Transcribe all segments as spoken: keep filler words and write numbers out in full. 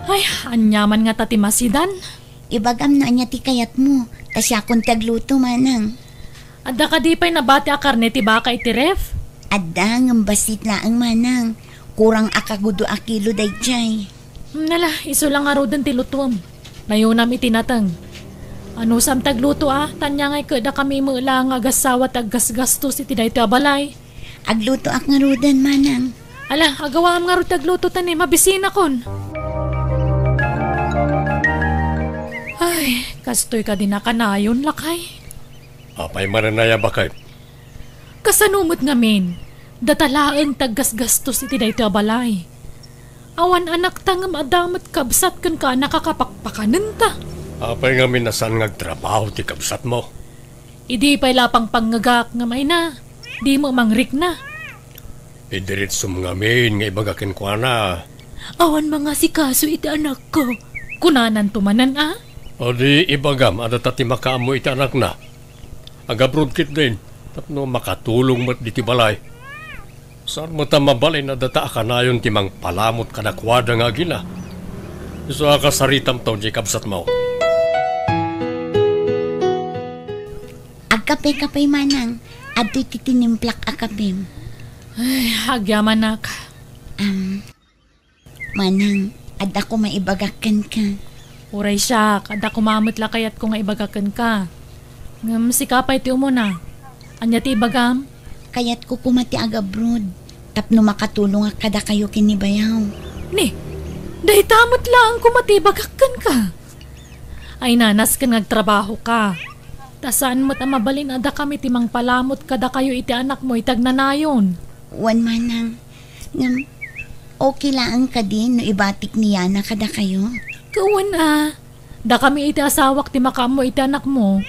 Ay, aniaman ngata ti masidan? Ibagam no ania ti kayatmo, ta siakon ti agluto, manang. Adda kadi pay nabati a karne ti baka iti ref? Adda, ngem bassit laeng, manang. Kurang a kagudo a kilo daydiay. Hmm, nala, isu la ngaruden ti lutuem. Nayonam iti nateng. Anusam ti agluto a, ta ania ngay ket dakami met laeng nga agassawa ti aggasgastos iti daytoy a balay. Aglutoak ngaruden, manang. Ala, agawaam ngarud ti agluto ta ni mabisinakon. Ay, kastoy kadi nakanayon, lakay. Apay manen aya, baket? Kasano met ngamin? Data laeng ti aggasgastos iti daytoy a balay. Awan anakta ngem adda met kabsat ken ka a nakakapakpakanenta. Apay ngamin a saan nga agtrabaho ti kabsatmo? Idi pay la pangpangngegak ngem ayna, dimo mangrikna. Idiritsom ngamin nga ibaga kenkuana. Awan mangasikaso iti anakko. Kunananto manen a? O di ibagam a data ti makaammo iti anakna. Agabroad ketdin, tapno makatulong met ditoy balay. Saan met a mabalin a data a kanayon ti mangpalamut kadakuada nga agina. Isu a kasaritamto diay kabsatmo. Agkape ka pay, manang. Adtoy ti tinimplak a kapem. Ay, agyamanak. Am, Manang, adda koma ibagak kenka. Uray siak, adda koma met la kayatko nga ibagak kenka. Ngem sika pay ti umuna. Ania ti ibagam? Kayatko koma ti agabroad, tapno makatulongak kadakayo ken ni bayaw. Ni, dayta met laeng koma ti ibagak kenka. Ay, nasken nga agtrabahoka. Ta saan met a mabalin a dakami ti mangpalamut kadakayo iti anakmo iti agnanayon. Wen, manang. Ngem, okay laeng kadi no ibatik ni Yana kadakayo? Wen a, dakami iti asawak ti makaammo iti anakmo.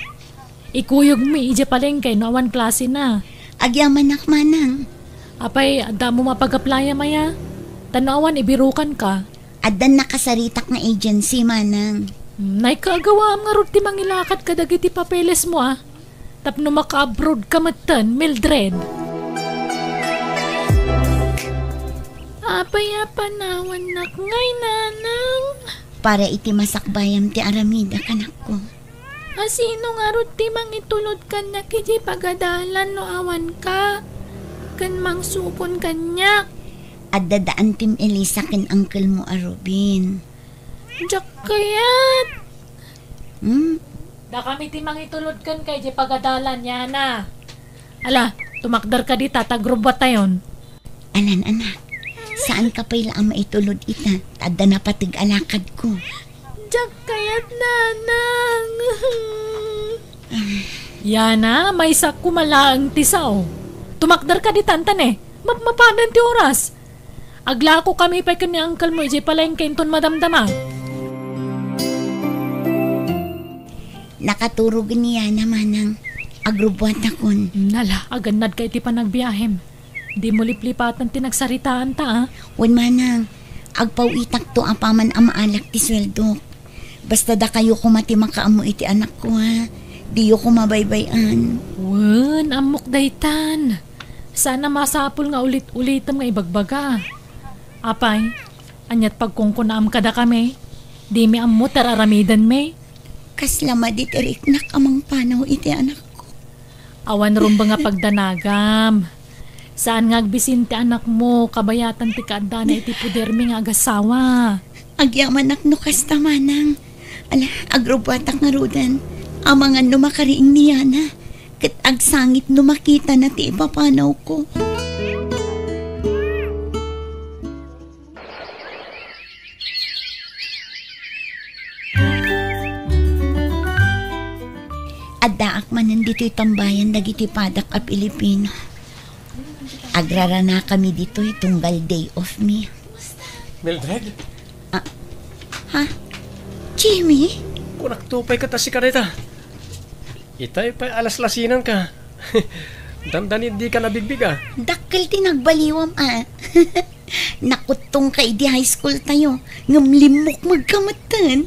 Ikuyogmi idiay palengke no awan klasena. Agyamanak, manang. Apay, adda ammom a pag-apply-am aya? Ta no awan, ibirukanka. Addan nakasaritak nga agency, manang. Hmm, nay, agawaam ngarud ti mangilakad kadagiti papelesmo a. Tapno maka-abroad ka metten, Mildred. Apay a panawannak ngay, nanang? Para iti masakbayam ti aramid a kanakko. A sino ngarud ti mangitulod kaniak idiay pagadalan no awanka? Ken mangsubon kaniak. Adda da Antim Elisa ken angkelmo a Ruben. Diak kayat. Hmm? Dakami ti mangitulod kenka idiay pagadalan, Yana. Ala, tumakder ka dita, ta agrubbuatayon. Anan, anak, saan ka pay la a maitulod ita, ta adda napateg a lakadko. Diak kayat, nanang. Yana, maysak koma laeng ti sao. Tumakder ka ditan, ta ne, mapmapadan ti oras. Aglako kami pay ken ni uncle mo idiay palengke inton madamdama. Nakaturog ni Yana, manang. Agrubbuatakon. Nala, agannad ka iti panagbiahem. Dimo liplipatan ti nagsaritaanta, a? Wen, manang. Agpaw-itakto apaman a maalak ti sueldok. Basta dakayo koma ti makaammo iti anakko, ha? Diyo koma baybay-an. Wen, ammok daytan. Saan a masapul nga ulit-ulitem nga ibagbaga. Apay, aniat pagkunkunaam kadakami? Dimi ammo ti ar-aramidenmi. Kasla madi ti riknak a mangpanaw iti anakko. Awan rumbeng a pagdanagam. Saan nga agbisin ti anakmo, kabayatan ti kaaddana iti podermi nga agassawa. Agyamanak no kasta, manang. Ala, agrubbuatak ngaruden. Amangan no makariing ni Yana, ket agsangit no makitana ti ipapanawko. Addaak manen ditoy tambayan dagiti padak a Pilipino. Agraranakami ditoy tunggal day off mi. Mildred? Ah, ha? Jimmy? Kunakto pay ket a sika dayta. Itay pay a laslasinanka. Dandani dika nabigbiga. Dakkel ti nagbaliwam, a. Nakuttongka idi high school tayo, ngem limmukmegka metten.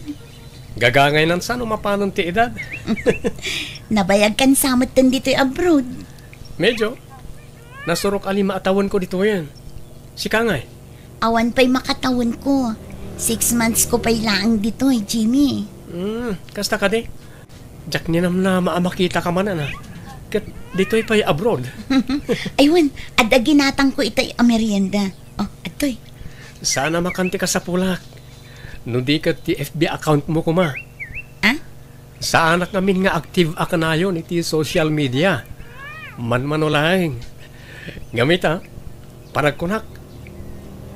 Gagangaynan sa no mapanon ti edad. Nabayagkan sa metten ditoy abroad. Medyo. Nasurok a lima a tawenko ditoyen. Sika ngay? Awan pay makatawenko. Six months ko pay laeng ditoy, Jimmy. Hmm, kasta kadi? Diak ni namnama a makitaka manen, a. Ket ditoy pay abroad. Ay wen, adda ginatangko itay a merienda. Oh, adtoy. Saan a makan ti kasapulak. No di ket ti F B account mo koma. Ah? Saanak ngamin nga active a kanayon iti social media. Manmano laeng. Ngem ita, panagkunak,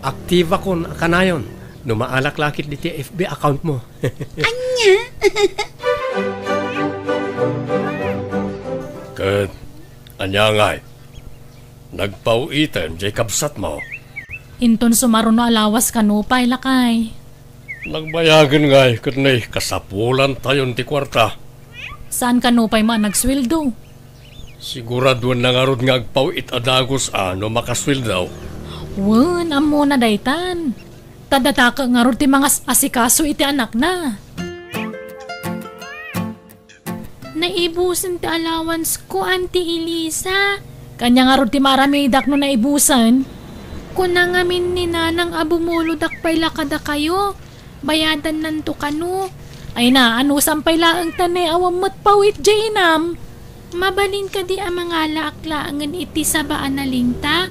active akon a kanayon no maalak la ket diti F B account mo. Ania? Ket ania ngay? Nagpaw-iten jay kabsatmo? Inton sumaruno a lawas kano pay, lakay. Nagbayagen ngay ket nay kasapulantayon ti kuarta. Saan kano pay man nagsueldo? Siguraduenna ngarud nga agpaw-it a dagus a no makasueldo. Wen, ammona daytan. Ta data ket ngarud ti mangas-asikaso iti anakna. Naibusen ti allowance ko, Auntie Elisa. Ania ngarud ti maaramidak no naibusen? Kuna ngamin ni Nanang a bumulodak pay la kadakayo. Bayadannanto kano. Ay na, anusam pay laeng ta ne, awan met paw-it jay inam. Mabalin kadi a mangalaak laengen iti saba a nalinta?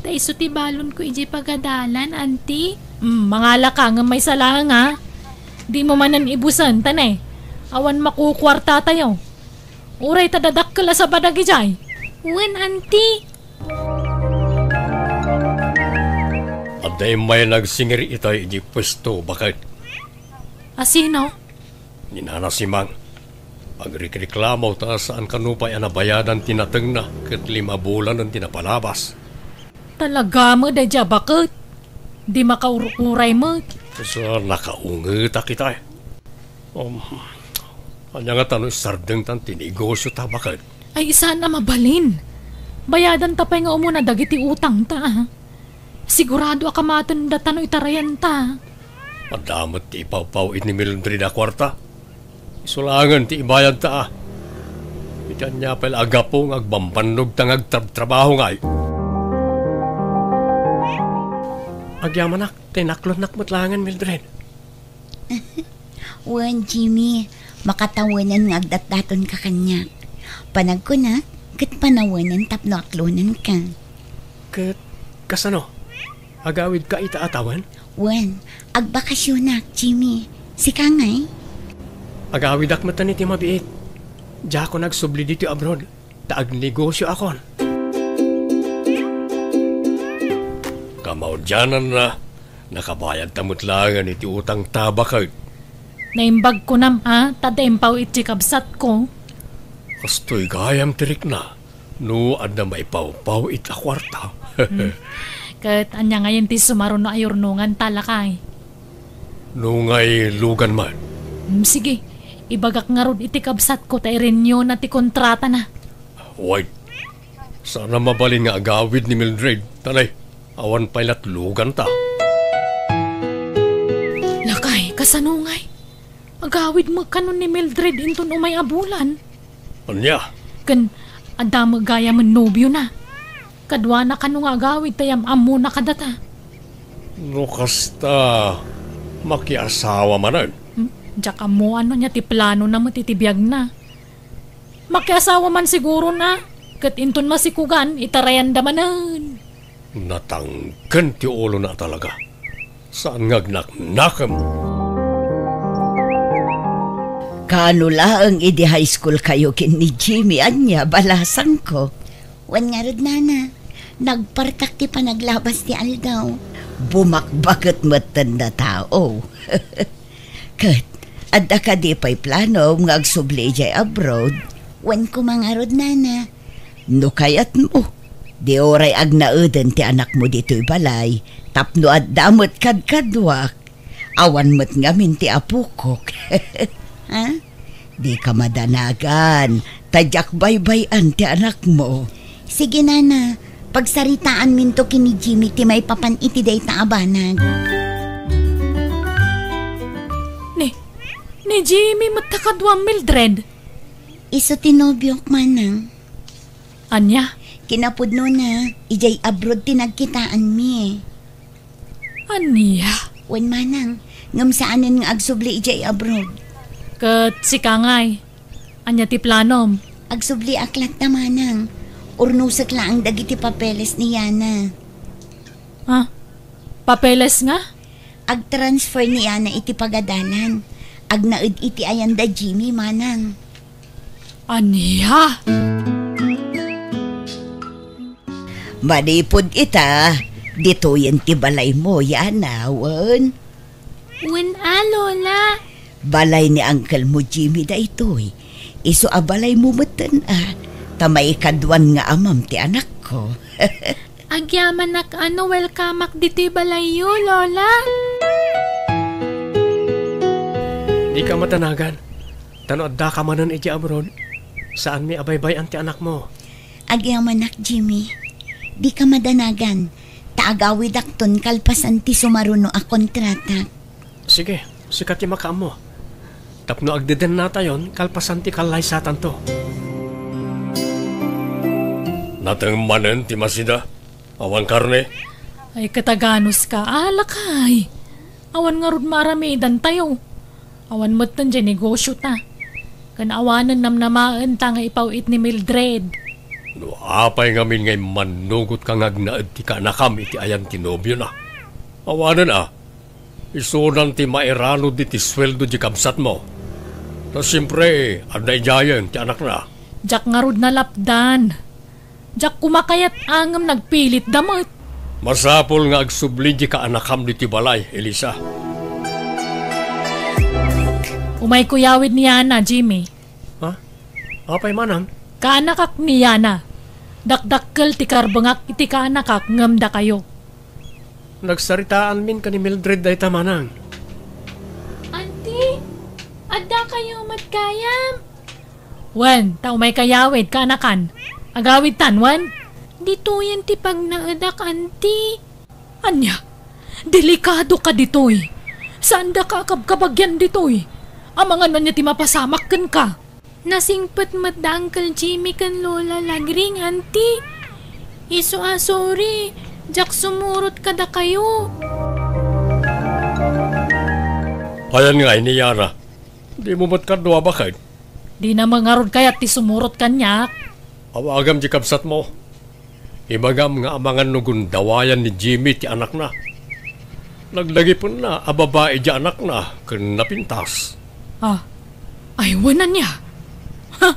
Ta isu ti balonko idiay pagadalan, Auntie. Hmm, mangalaka ngem maysa laeng, a. Dimo manen ibusen ta ne, awan makukuartatayo. Uray ta dadakkel a saba dagidiay. Wen, Auntie. Adda immay nagsingir itay idiay puesto, baket. A sino? Ni Nana Simang. Agrikreklamo ta saan kano pay a nabayadan ti natengna ket lima bulanen ti napalabas. Talaga met daydiay a baket. Di makaur-uray met. Sa nakaungetak itay. Um, ania ngata no isardengtan ti negosio ta baket? Ay, saan a mabalin. Bayadanta pay nga umuna dagiti utangta, a. Sigurado a kamaten data no itarayanta. Adda met ti ipawpaw-it ni Mildred a kuarta. Isu laengen ti ibayadta, a. Iti ania pay la a gapu nga agbambannogta nga agtrabtrabaho ngay? Agyamanak, ta inaklonnak met laengen, Mildred. Wen, Jimmy, makatawenan nga agdatdatonka kaniak. Panagkunak, ket panawenan tapno aklonanka. Ket kasano? Agawidka ita a tawen? Wen, agbakasionak, Jimmy. Sika ngay? Agawidak met iti mabiit. Diakon agsubli ditoy abroad, ta agnegosio akon. Kamaudiananna, nakabayadta met laengen iti utangta, baket. Naimbag kunam, a, ta adda impaw-it ti kabsatko. Kastoy gayam ti rikna. No adda maipawpaw-it a kuarta. Hmm. Ket ania ngayen ti sumaruno a yurnonganta, lakay? No ngay lugan man. Hmm, sige, ibagak ngarud iti kabsatko ta i-renew-na ti kontratana. Wait. Saan a mabalin nga agawid ni Mildred, ta ne, awan pay lat luganta. Lakay, kasano ngay? Agawid met kano ni Mildred inton umay a bulan. Ania? Ken adda met gayamen nobiona. Kaduana kano nga agawid ta yam-ammona kadata. No kasta, makiasawa manen? Hmm, diak ammoan no ania ti planona met iti biagna. Makiasawa man sigurona, ket inton masikugan, itarayanda manen. Natangken ti ulona talaga. Saan nga agnaknakem. Kaano laeng idi high school kayo ken ni Jimmy, ania, balasangko? Wen ngarud, nana, nagpartak ti panaglabas ti aldaw. Bumakbaket metten a tao. Ket, adda kadi pay planom nga agsubli idiay abroad? Wen koma ngarud, nana. No kayatmo, di uray agnaeden ti anakmo ditoy balay tapno adda met kadkaduak. Awan met ngamin ti apokok. Ha? Dika madanagan, ta diak baybay-an ti anakmo. Sige, nana, pagsaritaanminto ken ni Jimmy ti maipapan iti dayta a banag. Ni, ni Jimmy met ta kaduam, Mildred? Isu ti nobiok, manang. Ania? Kinapudnona, idiay abroad ti nagkitaanmi. Ania? Wen, manang, ngem saanen nga agsubli idiay abroad. Ket sika ngay, ania ti planom? Agsubliak latta, manang. Urnosek laeng dagiti papeles ni Yana. Ah, papeles nga? Agtransfer ni Yana iti pagadalan. Agnaed iti ayanda Jimmy, manang. Ania? Manipud ita, ditoyen ti balaymo, Yana, wen? Wen a, Lola. Balay ni uncle mo, Jimmy, daytoy. Isu a balaymo metten a, ta maikaduan nga amam ti anakko. Agyamanak a no welcomeak ditoy balayyo, Lola. Dika madanagan. Ta no addaka manen iti abroad, saanmi a baybay-an ti anakmo. Agyamanak, Jimmy. Dika madanagan. Ta agawidakton kalpasan ti sumaruno a kontratak. Sige, sika ti makaammo. Tapno agdedennatayon, kalpasan ti kallaysatanto. Nateng manen ti masida. Awan karne? Ay, kataganos ka, alakay. Awan ngarud maaramidantayo. Awan metten diay negosiota. Ken awanen namnamaenta nga ipaw-it ni Mildred. No apay ngamin nga immannugotka nga agnaed ti kaanakam iti ayan ti nobiona? Awanen a, isunan ti mairanud iti sueldo di kabsatmo. Ta siempre, adda idiayen ti anakna. Diak ngarud nalapdan. Diak koma kayat a ngem nagpilitda met. Masapul nga agsubli di kaanakam ditoy balay, Elisa. Umayko yawid ni Yana, Jimmy. Ha? Apay manang? Kaanakak ni Yana. Dakdakkel ti karbengak iti kaanakak ngem dakayo. Nagsaritaanmin ken ni Mildred dayta manang. Auntie, addakayo met gayam? Wen, ta umayka yawid, kaanakan. Agawidtan, wen? Ditoyen ti pagnaedak, anti. Ania? Delikado ka ditoy. Saandaka a kabkabagian ditoy. Amangan ania ti mapasamak kenka. Nasingpet met da Uncle Jimmy ken Lola Lagring, anti. Isu a sorry, diak sumurot kadakayo. Ayan nga, ni Yana. Dimo met kadua, baket? Dina met ngarud kayat ti sumurot kaniak. Awagam di kabsatmo. Ibagam nga amangan no gundawayan ni Jimmy ti anakna. Nagdagipenna a babai di anakna ken napintas. Ah, ay, wen ania? Ha?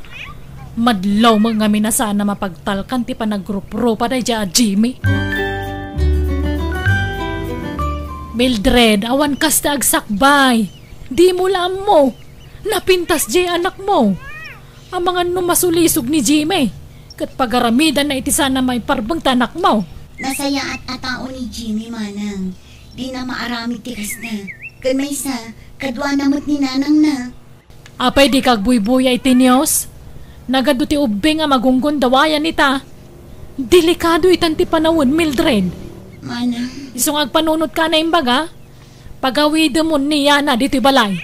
Madlaw met ngamin a saan a mapagtalkan ti panagruprupa daydiay a Jimmy. Mildred, awan kasta agsakbay. Dimo la ammo. Napintas diay anakmo. Amangan no masulisog ni Jimmy, ket pagaramidanna iti saan a maiparbeng ti anakmo. Nasayaat a tao ni Jimmy, manang. Dina maaramid ti kasta. Ken maysa, kaduana met ni nanangna. Apay dika agbuybuya iti news? Nagadu ti ubbing a magunggundawayan ita. Delikado itan ti panawen, Mildred. Manang. Isu nga agpanunotka a naimbaga, pagawidemon ni Yana ditoy balay.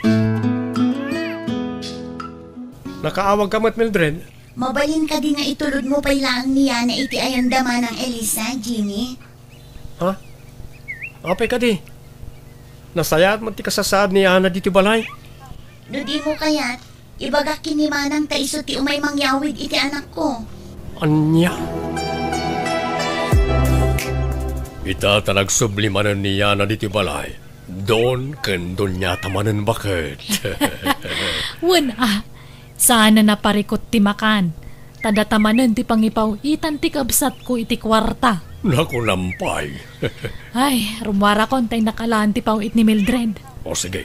Nakaawagka met, Mildred? Mabalin kadi nga itulodmo pay laeng ni Yana iti ayanda, Manang Elisa, Jimmy? Ha? Apay kadi? Nasayaat met ti kasasaad ni Yana ditoy balay? No dimo kayat, ibagak ken ni Manang ta isu ti umay mangyawid iti anakko. Ania? Ita ta nagsubli manen ni Yana ditoy balay. Don ken doniata manen, baket. Wen a, saanen a parikut ti makan, ta data manen ti pangipaw-itan ti kabsatko iti kuarta. Nakunam pay. Ay, rummuarakon ta innak alaen ti paw-it ni Mildred. O sige,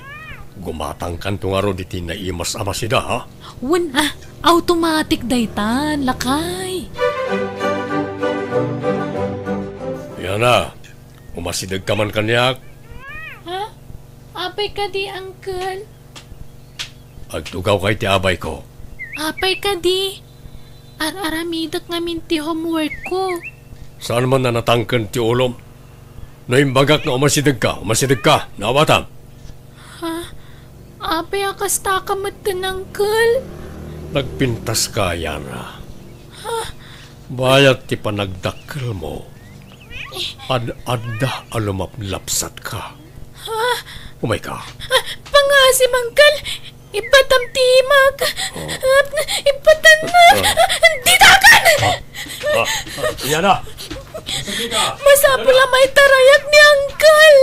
gumatangkanto ngarud iti naimas a masida, ha? Wen a, automatic daytan, lakay. Yana, umasidegka man kaniak. Ha? Apay kadi, Uncle? Agtugawka iti abayko. Apay kadi? Ar-aramidek ngamin ti homework ko. Saan man a natangken ti ulom? No imbagak nga umasidegka, umasidegka. Naawatam? Ha? Apay a kastaka metten, Uncle? Nagpintaska, Yana. Ha? Bayat ti panagdakkelmo. Ad-adda a lumaplapsatka. Ha? Umayka. Ah, pangaasim, Uncle. Ibbatam ti imak. Oh. Ah, ibbatam na. Ah. Ditakan! Ah, ah, ah, Yana! Masapul a maitarayak ni Uncle.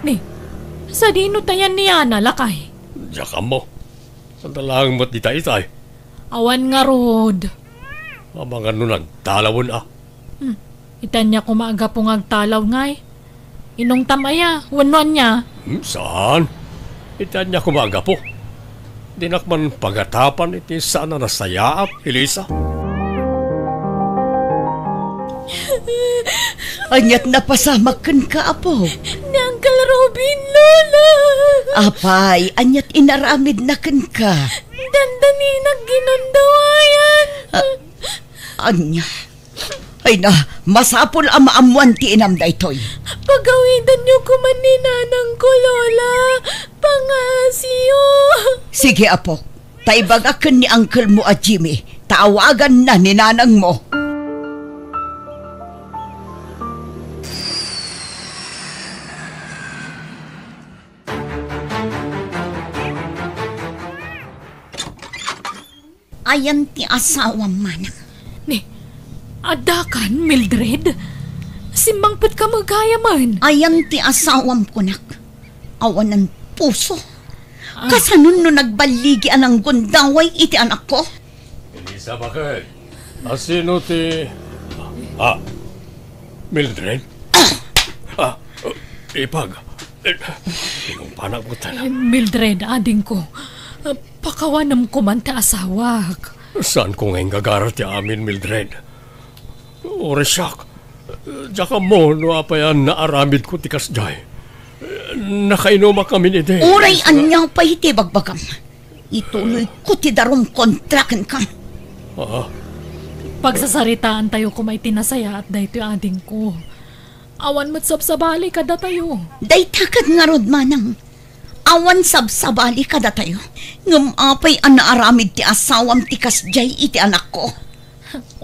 Ni, sadino tayan ni Yana, lakay? Diak ammo. Saan ta laeng met dita itay? Awan ngarud. Amangan no nagtalawen a. Hmm. Iti ania koma a gapu nga agtalaw ngay? Inungtam aya, wenno ania? Hmm, saan? Iti ania koma a gapu? Dinak man pagatapan iti saan a nasayaat, Elisa. Aniat napasamak kenka, apo? Ni Uncle Robin, Lola! Apay, aniat inaramidna kenka? Dandaninak ginundawayan. Ah, ania? Ay na, masapul a maammuan ti inam daytoy. Pagawidanyo koma ni nanangko, Lola. Pangaasiyo. Sige, apo. Ta ibagak ken ni uncle mo a Jimmy, ta awaganna ni nanangmo. Ayan ti asawam, manang. Ni, addakan, Mildred? Simmangpetka met gayamen. Ayan ti asawam, kunak. Awanan puso. Ah. Kasanon no nagballigi a nanggundaway iti anakko? Elizabeth, asino ti, ah, Mildred? Ah, ipag. Inungpanak mo tanan. Mildred, adingko. Pakawanem koman ti asawak. Saanko nga inggagara ti amin, Mildred. Uray siak, diak ammo no apay a naaramidko ti kasdiay. Nakainumakamin idi. Uray ania pay ti bagbagam. Ituloyko ti darum kontra kenka. Ah. Pagsasaritaantayo koma iti nasayaat daytoy, adingko. Awan met sabsabali kadatayo. Dayta ket ngarud, manang. Awan sabsabali kadatayo. Ngem apay a naaramid ti asawam ti kasdiay iti anakko?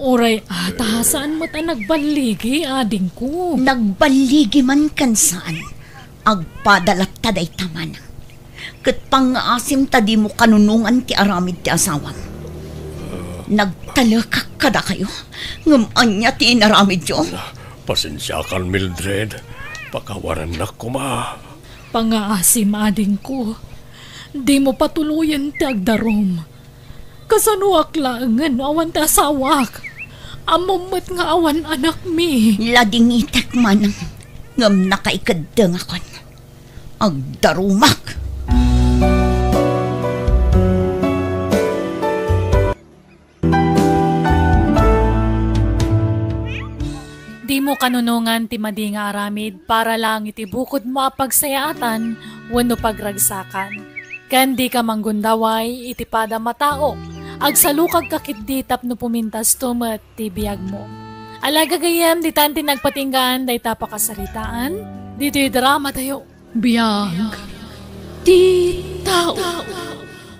Uray a, ta saan met a nagballigi, adingko. Nagballigi man ken saan, agpada latta dayta, manang. Ket pangngaasim ta dimo kanunongan ti aramid ti asawam. Nagtalekak kadakayo, ngem ania ti inaramidyo? Pasensiakan, Mildred. Pakawanennak koma. Pangngaasim, adingko. Dimo patuloyen ti agdarum. Kasanoak laengen no awan ti asawak? Ammom met nga awan anakmi. Ladingitek, manang, ngem nakaikeddengakon. Agdarumak. Dimo kanunongan ti madi nga aramid para laeng iti bukodmo a pagsayaatan wenno pagragsakan. Ken dika manggundaway iti padam a tao. Agsalukagka ketdi tapno pumintasto met ti biagmo. Ala, gagayyem, ditan ti nagpatinggaan dayta pakasaritaan ditoy dramatayo. Biag ti tao.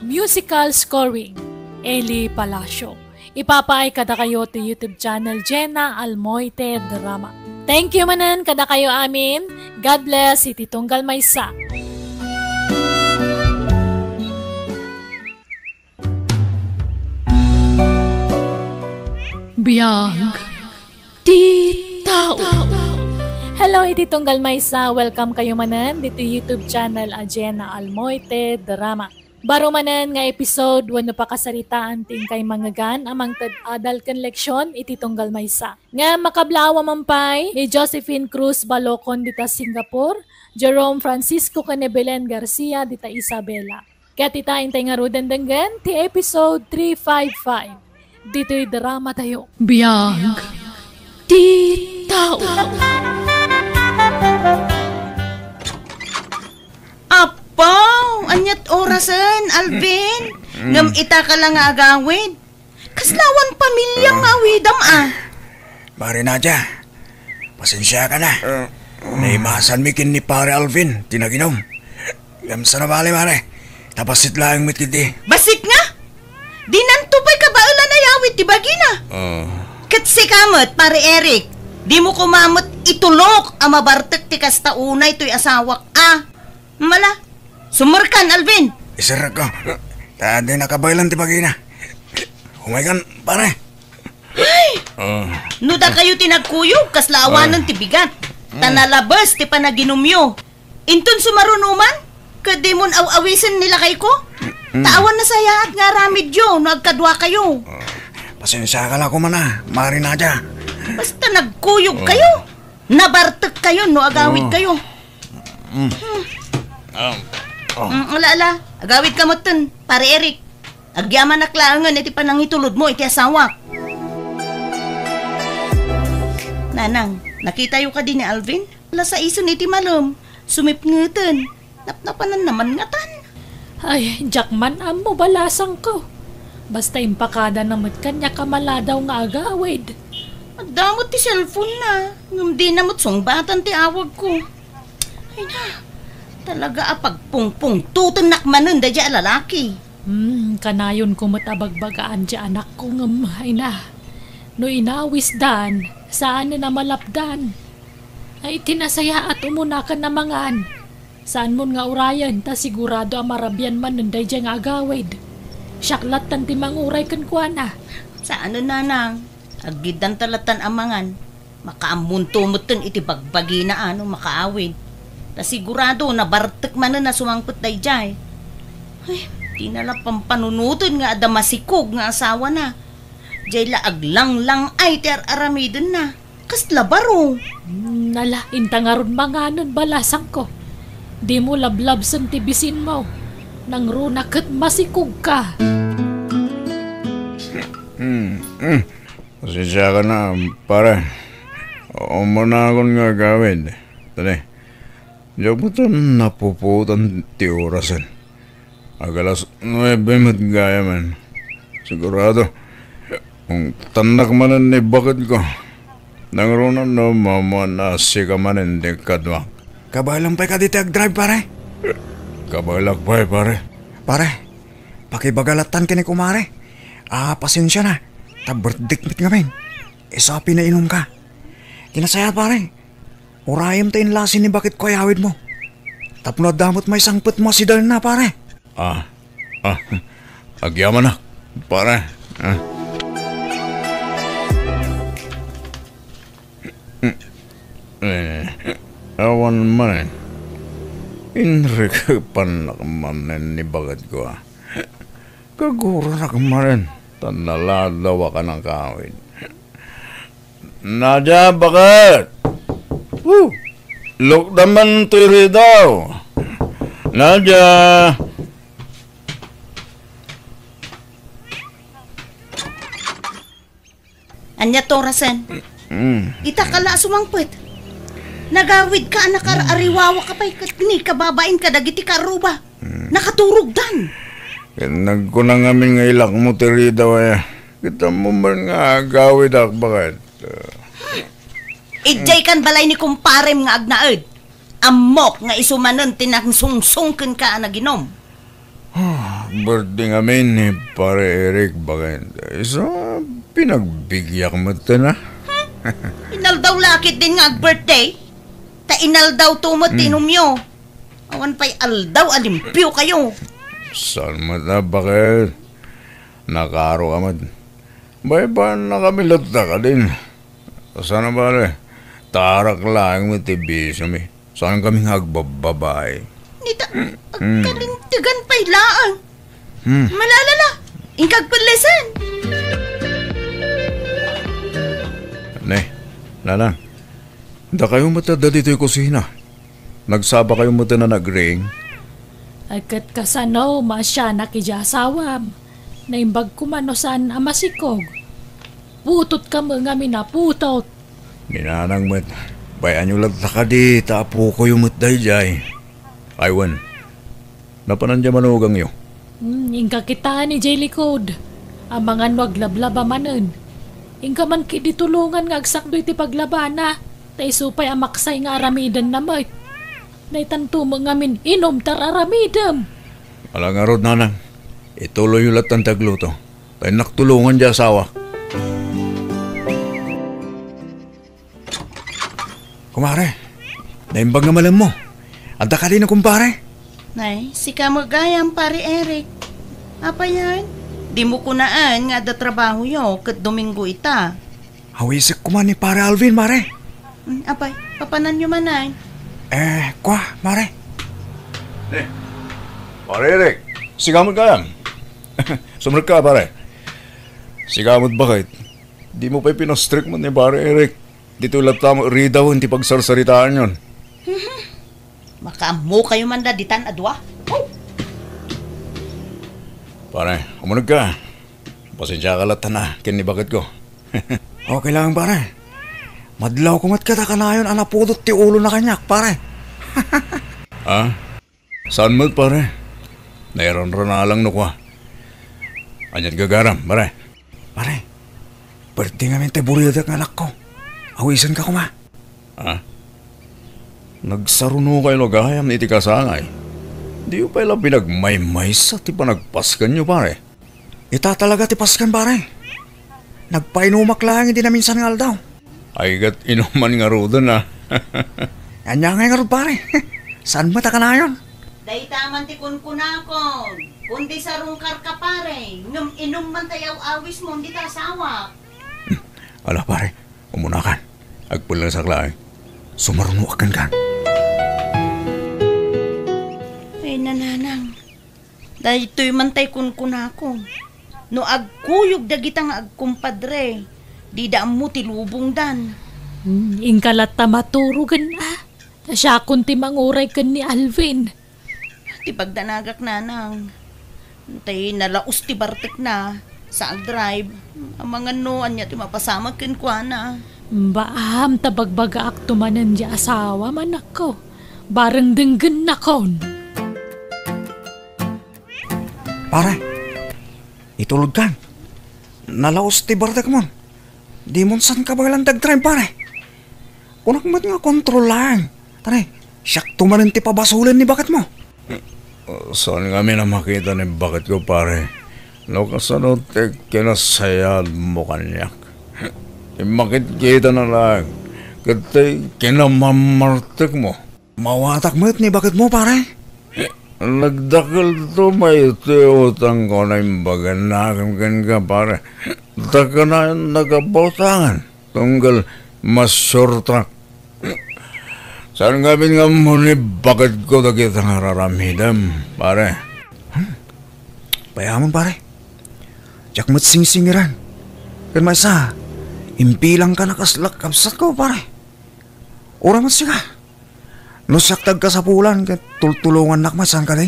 Musical scoring, Eli Palacio. Ipapaay kadakayo ti YouTube channel Jenna Almoite Drama. Thank you manen kadakayo amin. God bless iti tunggal maysa. Biag ti tao. Hello, iti tunggal maysa, welcome kayo manen ditoy YouTube channel a Jenna Almoite Drama. Baro manen nga episode wenno pakasaritaan ti inkay mangngegan a mangted adal ken leksion iti tunggal maysa. Ngem makablaawa man pay ni Josephine Cruz Balocon dita Singapore, Jerome Francisco ken ni Belen Garcia dita Isabela. Ket ita, intay ngaruden denggen ti episode three five five ditoy dramatayo. Biag ti tao. Apo, aniat orasen, Alvin? Mm. Ngem ita ka la nga agawid? Kasla awan pamilya nga awidam, a? Mare Nadia, pasensiakan a. Naimasanmi ken ni Pare Alvin ti naginum. Ngem saan a bale, mare, ta bassit laeng met ketdi. Bassit nga? Dinanto pay kabaelan a yawid ti bagina. Ah. Ket Sika met, Pare Eric, dimo koma met itulok a mabartek ti kasta unay toy asawak a. Mala, summerkan, Alvin. Iserrek ko. Ta di nakabaylan ti bagina. Umaykan, pare. Ay! Ah. No dakayo ti nagkuyog, kasla awanen ti bigat. Ta nalabes ti panaginumyo. Inton sumaruno man, ket dimon aw-awisen ni lakayko? Ta awan nasayaat nga aramidyo no agkaduakayo. Pasensiaka la koma na, Mari Nadia. Basta nagkuyog kayo. Nabartek kayo no agawid kayo. Mm. Mm, ala, ala. Agawid ka metten, Pare Eric. Agyamanak laengen iti panangitulodmo iti asawak. Nanang, nakitayo kadi ni Alvin? Ala, saisen iti malem. Sumipngeten. Napnapananna man ngatan. Ay, diak man ammo, balasangko. Basta impakadana met kaniak a maladaw nga agawid. Adda met ti cellphone-na, ngem dina met sungbatan ti awagko. Ay na, talaga a pagpungpungtotennak manen daydiay a lalaki. Hmm, kanayonko met a bagbagaan ti anakko ngem, ay na, no inawisdan, saanen a malapdan. Ay, ti nasayaat umuna ken a mangan. Saanmon nga urayen ta sigurado a marabian manen daydiay nga agawid. Siak lattan ti manguray kenkuana. Saanen, nanang. Aggiddanta lattan a mangan. Makaammonto metten iti bagbagina a no makaawid. Ta sigurado, nabartek manen a sumangpet daydiay. Ay, dina la pampanunoten nga adda masikog nga asawana. Diay la aglanglang-ay ti ar-aramidenna. Kasla baro. Hmm, ala, inta ngarud manganen, balasangko. Dimo lablabsen ti bisinmo. Nangruna ket masikogka. Hmm, hmm. Pasensiaka na, pare. Umunakon nga agawid. Tani, diak met napuputan ti orasen. Ag alas nuebe met gayamen. Sigurado, ungtannak manen ni baketko. Nangruna no maammoan a sika manen ti kaduak. Kabaelam pay kadi ti agdrive, pare? Kabaelak pay, pare. Pare, pakibaga lattan ken ni kumare. Ah, pasensia na. Ta birthday met ngamin. Isu a pinainumka. Ti nasayaat, pare. Urayem ta inlasi ni baketko a yawidmo. Tapno adda met maisangpetmo a sidelna, pare. Ah, ah, agyamanak, pare. Ah. Eh, awan manen. Inrikepannak manen ni baketko, ah. Kaguranak manen, ta naladaw a kanakawid. Nadia, baket! Woo! Lukda man ti ridaw! Nadia! Ania ti orasen? Mm. Ita ka la a sumangpet. Nagawidka a nakaar-ariwawaka pay ket ni kababain kadagiti kaarruba. Mm. Nakaturogdan. Ket nagkuna ngamin nga ilakmo ti ridaw, aya. Kitam man nga agawidak, baket. Idiay kan balay ni kumparem nga agnaed. Ammok nga isu manen ti nangsungsong kenka a naginum. Ah, birthday ngamin ni Pare Eric, baket. Isu a pinagbibiag metten, ah. Inaldaw la ketdin nga ag-birthday? Ta inaldawto met ti inumyo. Awan pay aldaw a limpiokayo. Saan met a, baket? Nakaaro ka met. Baybay-annakami latta kadin. Saan a bale, ta arak laeng met ti bisiomi. Saankami nga agbabbabae. Nita, agkalintegan pay laeng. Hmm. Malala la, inka agpellesen. Ne, nanang, dakayo met adda ditoy kusina. Nagsabakayo met a nagring? Ay, ket kasano maasianak idiay asawam? Naimbag koma no saan a masikog. Putotka met ngamin a putot. Ni nanang met, bay-anyo latta kadi ta apokoyo met daydiay. Ay wen, napanan diay manugangyo? Hmm, inka kitaen idiay likod. Amangan no aglablaba manen. Inka man ketdi tulongan nga agsakdo iti paglabana, ta isu pay a maksay nga aramidenna met. Daytanto met ngamin inum ta ar-aramidem. Ala ngarud, nanang, ituloyyo lattan ti agluto. Ta innak tulongan diay asawak. Kumare, naimbag nga malemmo. Adda kadi no kumpare? Nay, sika met gayam, Pare Eric. Apayen? Dimo kunaen nga adda trabahoyo ket Domingo ita. Awisek koma ni Pare Alvin, mare. Hmm, apay, papananyo manen? Eh, kwa, mare. Eh, Pare Eric, sika met gayam. Sumrekka, pare. Sika met baket. Dimo pay pinastrek met ni Pare Eric. Ditoy latta met ridawen ti pagsarsaritaanyon. Makaammokayo man la ditan a dua. Oh! Pare, umunegka. Pasensiaka latta na ken ni baketko. Okay lang, pare. Madlawko met ket a kanayon a napudot ti ulona kaniak, pare. Ah? Saan met, pare? Nairanranalang no kua. Ania't gagaram, pare? Pare, birthday ngamin ti buridak nga anakko. Awisenka koma. Ha? Nagsarunokay no gayam iti kasangay. Diyo pay la pinagmaymaysa ti panagpaskenyo, pare. Ita talaga ti pasken, pare. Nagpainumak laeng idi naminsan nga aldaw. Ay, ket inuman ngaruden, a. Ania ngay ngarud, pare? Saan met a kanayon? Dayta man ti kunkunakon. Kundi sarungkarka, pare, ngem inum man ta yaw-awismo dita asawak. Ala, pare, umunakan. Agpellesak laeng. Sumarunoak kenka. Ay, nanang. Daytoy man tay kunkunakon. No agkuyog dagita nga agkumpadre, dida ammo ti lubongdan. Hmm, inka latta maturogen, a. Ta siakon ti manguray ken ni Alvin. Ti pagdanagak, nanang. Tay nalaos ti bartekna, sa agdrive. Amangan no ania ti mapasamak kenkuana. Baam ta bagbagaakto manen diay asawa, manakko. Bareng denggennakon. Pare, itulodkan. Nalaos ti bartekmon. Dimon saan kabaelan ti agdrive, pare. Kunak met nga kontrol laeng. Tara, siakto manen ti pabasolen ni baketmo. Saan ngamin a makita ni baketko, pare. No kasano ti kinasayaatmo kaniak. Immakitkitana laeng. Ket ti kinamammartekmo. Mawatak met ni baketmo, pare. Nagdakelto met ti utangko a naimbaganna kenka, pare. Ta kanayon nagabautangan, tunggal masuertak. Saan ngamin nga ammo ni baketko dagita nga ar-aramidem, pare. Hmm. Payamon, pare. Diak met singsingiran. Ken maysa, imbilangka a kas la kabsatko, pare. Uray met sika. No siak ti agkasapulan ket tultulongannak met, saan kadi?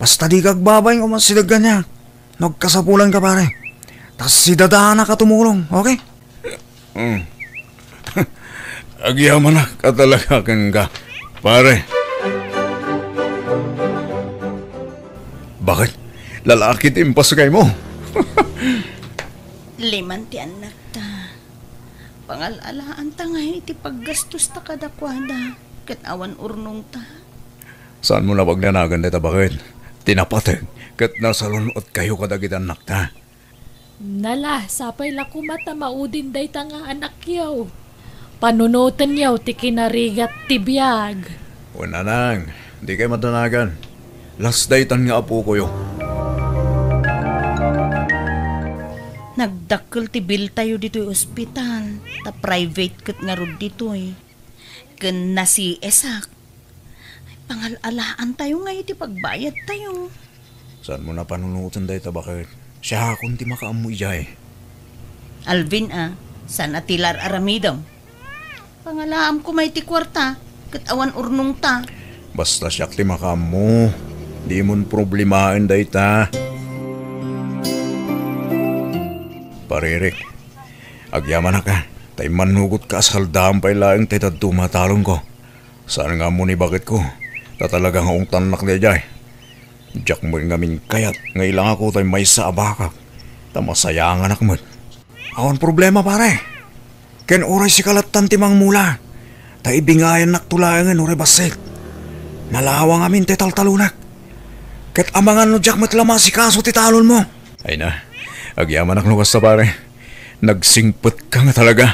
Basta dika agbabain nga umasideg kaniak. No agkasapulanka, pare, ta sidadanak a tumulong, okay? Mm. Agyamanak a talaga kenka, pare. Bakit? Lalaki ti impaskaymo? Liman ti annakta. Pangal-alaanta ngay iti paggastosta kadakuada, ket awan urnongta. Saanmo a pagdanagan dayta baket? Ti napateg ket nasalun-otkayo kadagiti annakta. Nala, sapay la koma ta maudin dayta nga anakyo. Panunotenyo ti kinarigat ti biag. Wen, nanang, dikay madanagan. Las daytan nga apokoyo. Nagdakkel ti biltayo ditoy ospital, ta private ket ngarud ditoy. Ken na-C S-ak. Pangal-alaantayo ngay iti pagbayadtayo. Saanmo a panunoten dayta baket? Siakon ti makaammo idiay. Alvin a, saan a ti la ar-aramidem? Pangalaam koma iti kuarta, ket awan urnongta. Basta siak ti makaammo, dimon problemaen dayta. Pare Eric, agyamanak a, ta immannugotka a saldaem pay laeng ti dadduma a talongko. Saan nga ammo ni baketko, ta talaga nga ungtannak daydiay. Diak met ngamin kayat nga ilangako tay maysa a bakak, ta masayanganak met. Awan problema, pare. Ken uray sika lattan ti mangmula, ta ibingayannakto laengen uray bassit. Nalawa ngamin ti taltalonak. Ket amangan no diak met la maasikaso ti talonmo. Ay na, agyamanak no kasta, pare. Nagsingpetka nga talaga.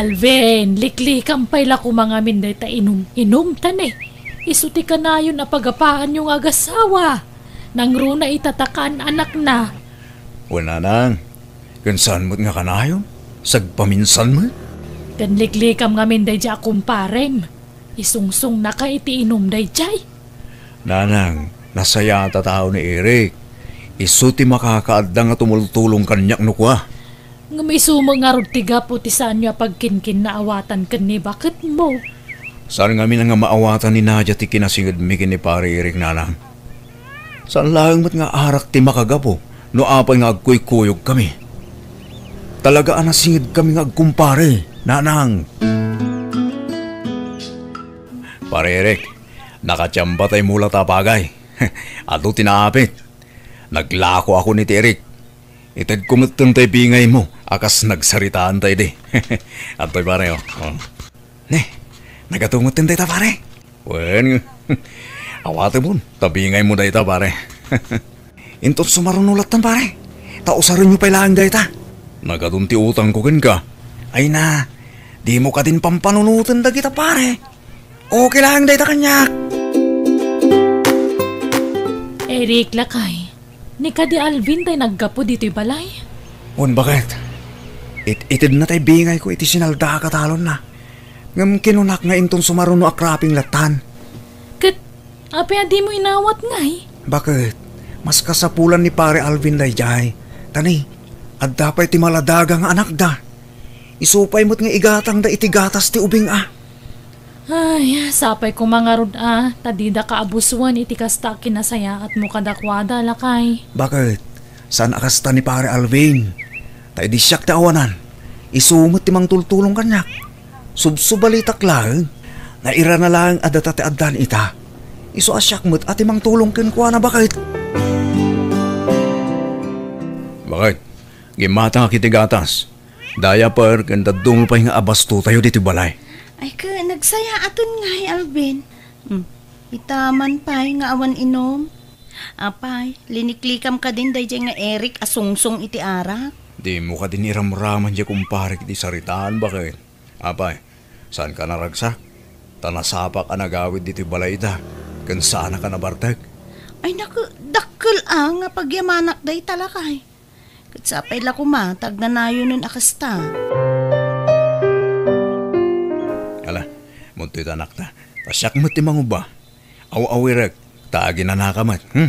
Alvin, liklikam pay la koma ngamin dayta inum-inum, ta ne, isu ti kanayon a pagapaanyo nga agasawa. Nangruna ita ta kaan-anakna. Wen, nanang, ken saan met nga kanayon? Sagpaminsan met? Ken liklikam ngamin daydiay a kumparem. Isungsongnaka iti inum daydiay. Nanang, nasayaat a tao ni Eric. Isu ti makakaadda nga tumultulong kaniak no kua. Ngem isu met ngarud ti gapu ti saanyo a pagkinkinnaawatan ken ni baketmo. Saan ngamin nga maawatan ni Nadia ti kinasingedmi ken ni Pare Eric, nanang. Saan laeng met nga arak ti makagapu no apay nga agkuykuyogkami. Talaga a nasingedkami nga agkumpare, nanang. Pare Eric, nakatiamba tay mula ta bagay. Adu ti naapit. Naglako ako ni ti Eric. Itedko met tay bingaymo a kas nagsaritaanta idi. Adtoy, pare, oh. Oh. Ne, nagatungot ten dayta, pare. Wen, awatemon, ta bingaymo dayta, pare. Inton sumaruno lattan, pare. Ta usarenyo pay laeng dayta. Nagadun ti utangko kenka. Ay na, dimo kadin pampanunoten dagita, pare. Okay laeng dayta kaniak. Eric, lakay, ni kadi Alvin tay naggapu ditoy balay? Wen, baket. It-itedna tay bingayko iti sinalda a katalonna. Ngem kinunak nga inton sumaruno a kraping lattan. Ket apay a dimo inawat ngay? Baket, mas kasapulan ni Pare Alvin daydiay. Ta ne, adda pay ti maladaga nga anakda. Isu pay met nga igatangda iti gatas ti ubing a. Ay, sapay koma ngarud a, ta dida kaabusoen iti kasta a kinasayaatmo kadakuada, lakay. Baket, saan a kasta ni Pare Alvin. Ta idi siak ti awanan, isu met ti mangtultulong kaniak. Subsubalitak laeng, nairana laeng a data ti addan ita. Isu a siak met a ti mangtulong kenkuana, baket. Baket, gimmatangak iti gatas. Diaper ken dadduma pay nga abastotayo ditoy balay. Ay, ket nagsayaaten ngay, Alvin. Hmm. Ita man pay nga awan inum. Apay, liniklikam kadin daydiay nga Eric a sungsong iti arak? Dimo kadin iramraman diay kumparek iti saritaan, baket. Apay, saanka naragsak? Ta nasapak a nagawid ditoy balay ita, ken saanak a nabartek. Ay, naku, dakkel a nga pagyamanak dayta, lakay. Ket sapay la koma ta agnanayonen a kasta. Ala, muntoy ta, anakta. Ta siak met ti mangubba. Aw-awirek, ta aginanaka met. Hmm?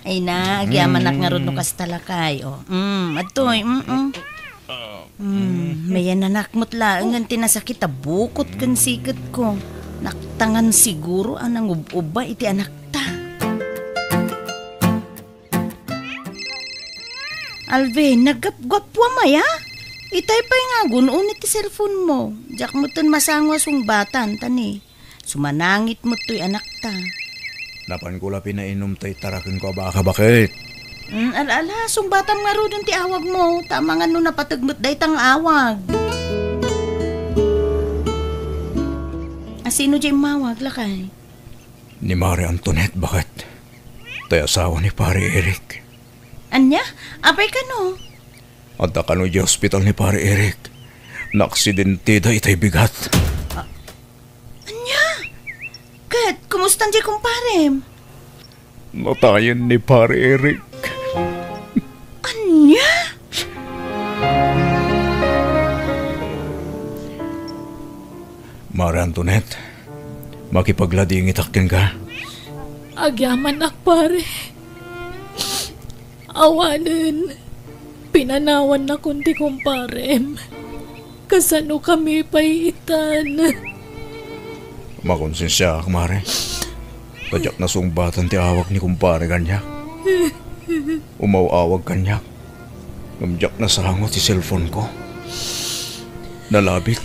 Ay na, agyamanak ngarud no kasta, lakay. O, mm, adtoy, mm, mm. Mm, mayananak met laengen ti nasakit a bukot ken siketko. Naktangan siguro a nangub-ubba iti anakta. Alvin, naggapgappuam aya? Itay pay nga agun-on iti cellphone mo. Diak metten masango a sungbatan, ta ne, sumanangit met toy anakta. Napanko la pinainum tay tarakenko a baka, baket. Mm, ala, ala, sungbatam ngaruden ti awag mo, ta amangan no napateg met dayta nga awag. A, sino diay immawag, lakay? Ni Mare Antoinette, baket. Tay asawa ni Pare Eric. Ania? Apay kano? Adda kano idiay ospital ni Pare Eric. Naaksidenteda itay bigat. Ania? Ket, kumustan diay kumparem? Natayen ni Pare Eric. Ania? Mare Antoinette, makipagladingitak kenka. Agyamanak, pare. Awanen, pinanawannakon ti kumparem. Kasano kami pay itan? Makonsensiaak, Mare. Ta diak nasungbatan ti awag ni kumpare kaniak. Umaw-awag kaniak. Ngem diak nasango ti cellphone ko. Nalabit.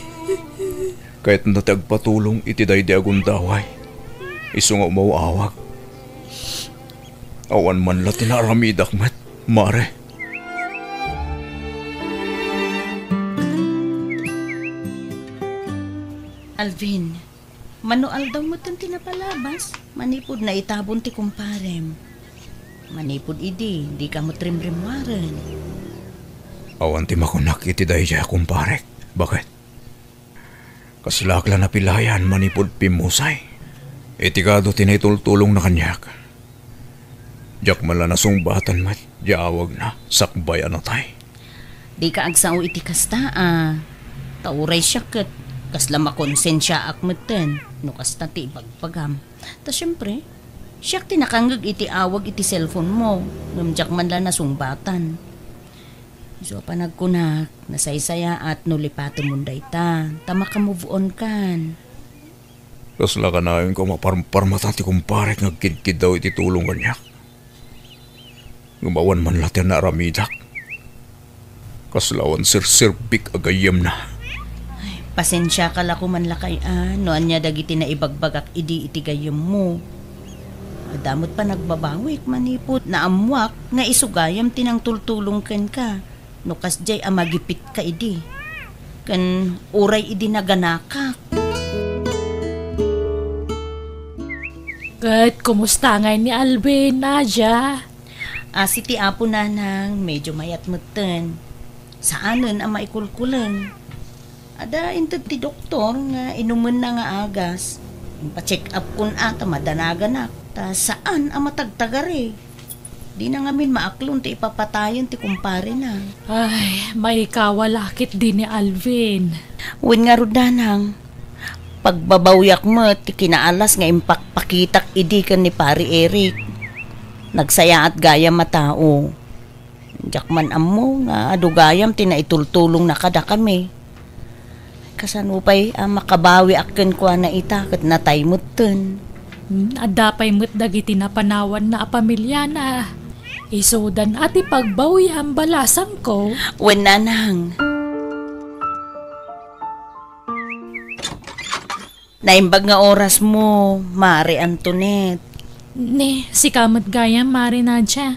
Kayatna ti agpatulong iti daydi a gundaway. Isu nga umaw-awag. Awan man la ti naaramidak met, Mare. Alvin, mano aldaw metten ti napalabas, manipud naitabon ti kumparem. Manipud idi, dika met rimrimmuaren. Awan ti makunak iti daydiay a kumparek. Baket? Kaslaak la napilayan manipud pimmusay. Iti kado ti naitultulongna kaniak. Diak man la nasungbatan met diay awagna sakbay a natay. Dika agsao iti kasta a. Ta uray siak ket kasla makonsensiaak metten no kasta ti ibagbagam. Ta siempre, siak ti nakangngeg iti awag iti cellphone mo, ngem diak man la nasungbatan. Isu a panagkunak, nasaysayaat no lipatemon dayta, ta maka-move on kan. Kasla kanayon ko maparparmata ti kumparek nga agkidkiddaw iti tulong kaniak. Ngem awan man la ti naaramidak. Kasla awan serserbik a gayyemna. Ay, pasensiaka la koman lakay a, no ania dagiti naibagbagak idi iti gayyemmo. Adda met panagbabawik manipud naammoak nga isu gayam ti nangtultulong kenka. No kasdiay a magipitka idi. Ken uray idi naganakak. Ket kumusta ngay ni Alvin, Nadia? Asi ti Apo, nanang, medyo mayat metten. Saanen a maikulkuleng. Adda inted ti doktor nga inumenna nga agas. Impacheck up kon a ta madanaganak. Ta saan a matagtagari. Dina ngamin maaklon ti ipapatayen ti kumparena. Ay, maikawala ketdi ni Alvin. Wen ngarud, nanang, pagbabawiak met ti kinaalas nga impakpakitak idi ken ni Pari Eric. Nagsayaat gayam a tao. Diak man ammo nga adu gayam ti naitultulongna kadakami. Kasano pay a makabawiak kenkuana ita ket natay metten? Hmm, adda pay met dagiti napanawanna a pamiliana. Isudan a ti pagbawiam, balasangko. Wen, nanang. Naimbag nga orasmo, Mare Antoinette. Ne, sika met gayam, Mare Nadia.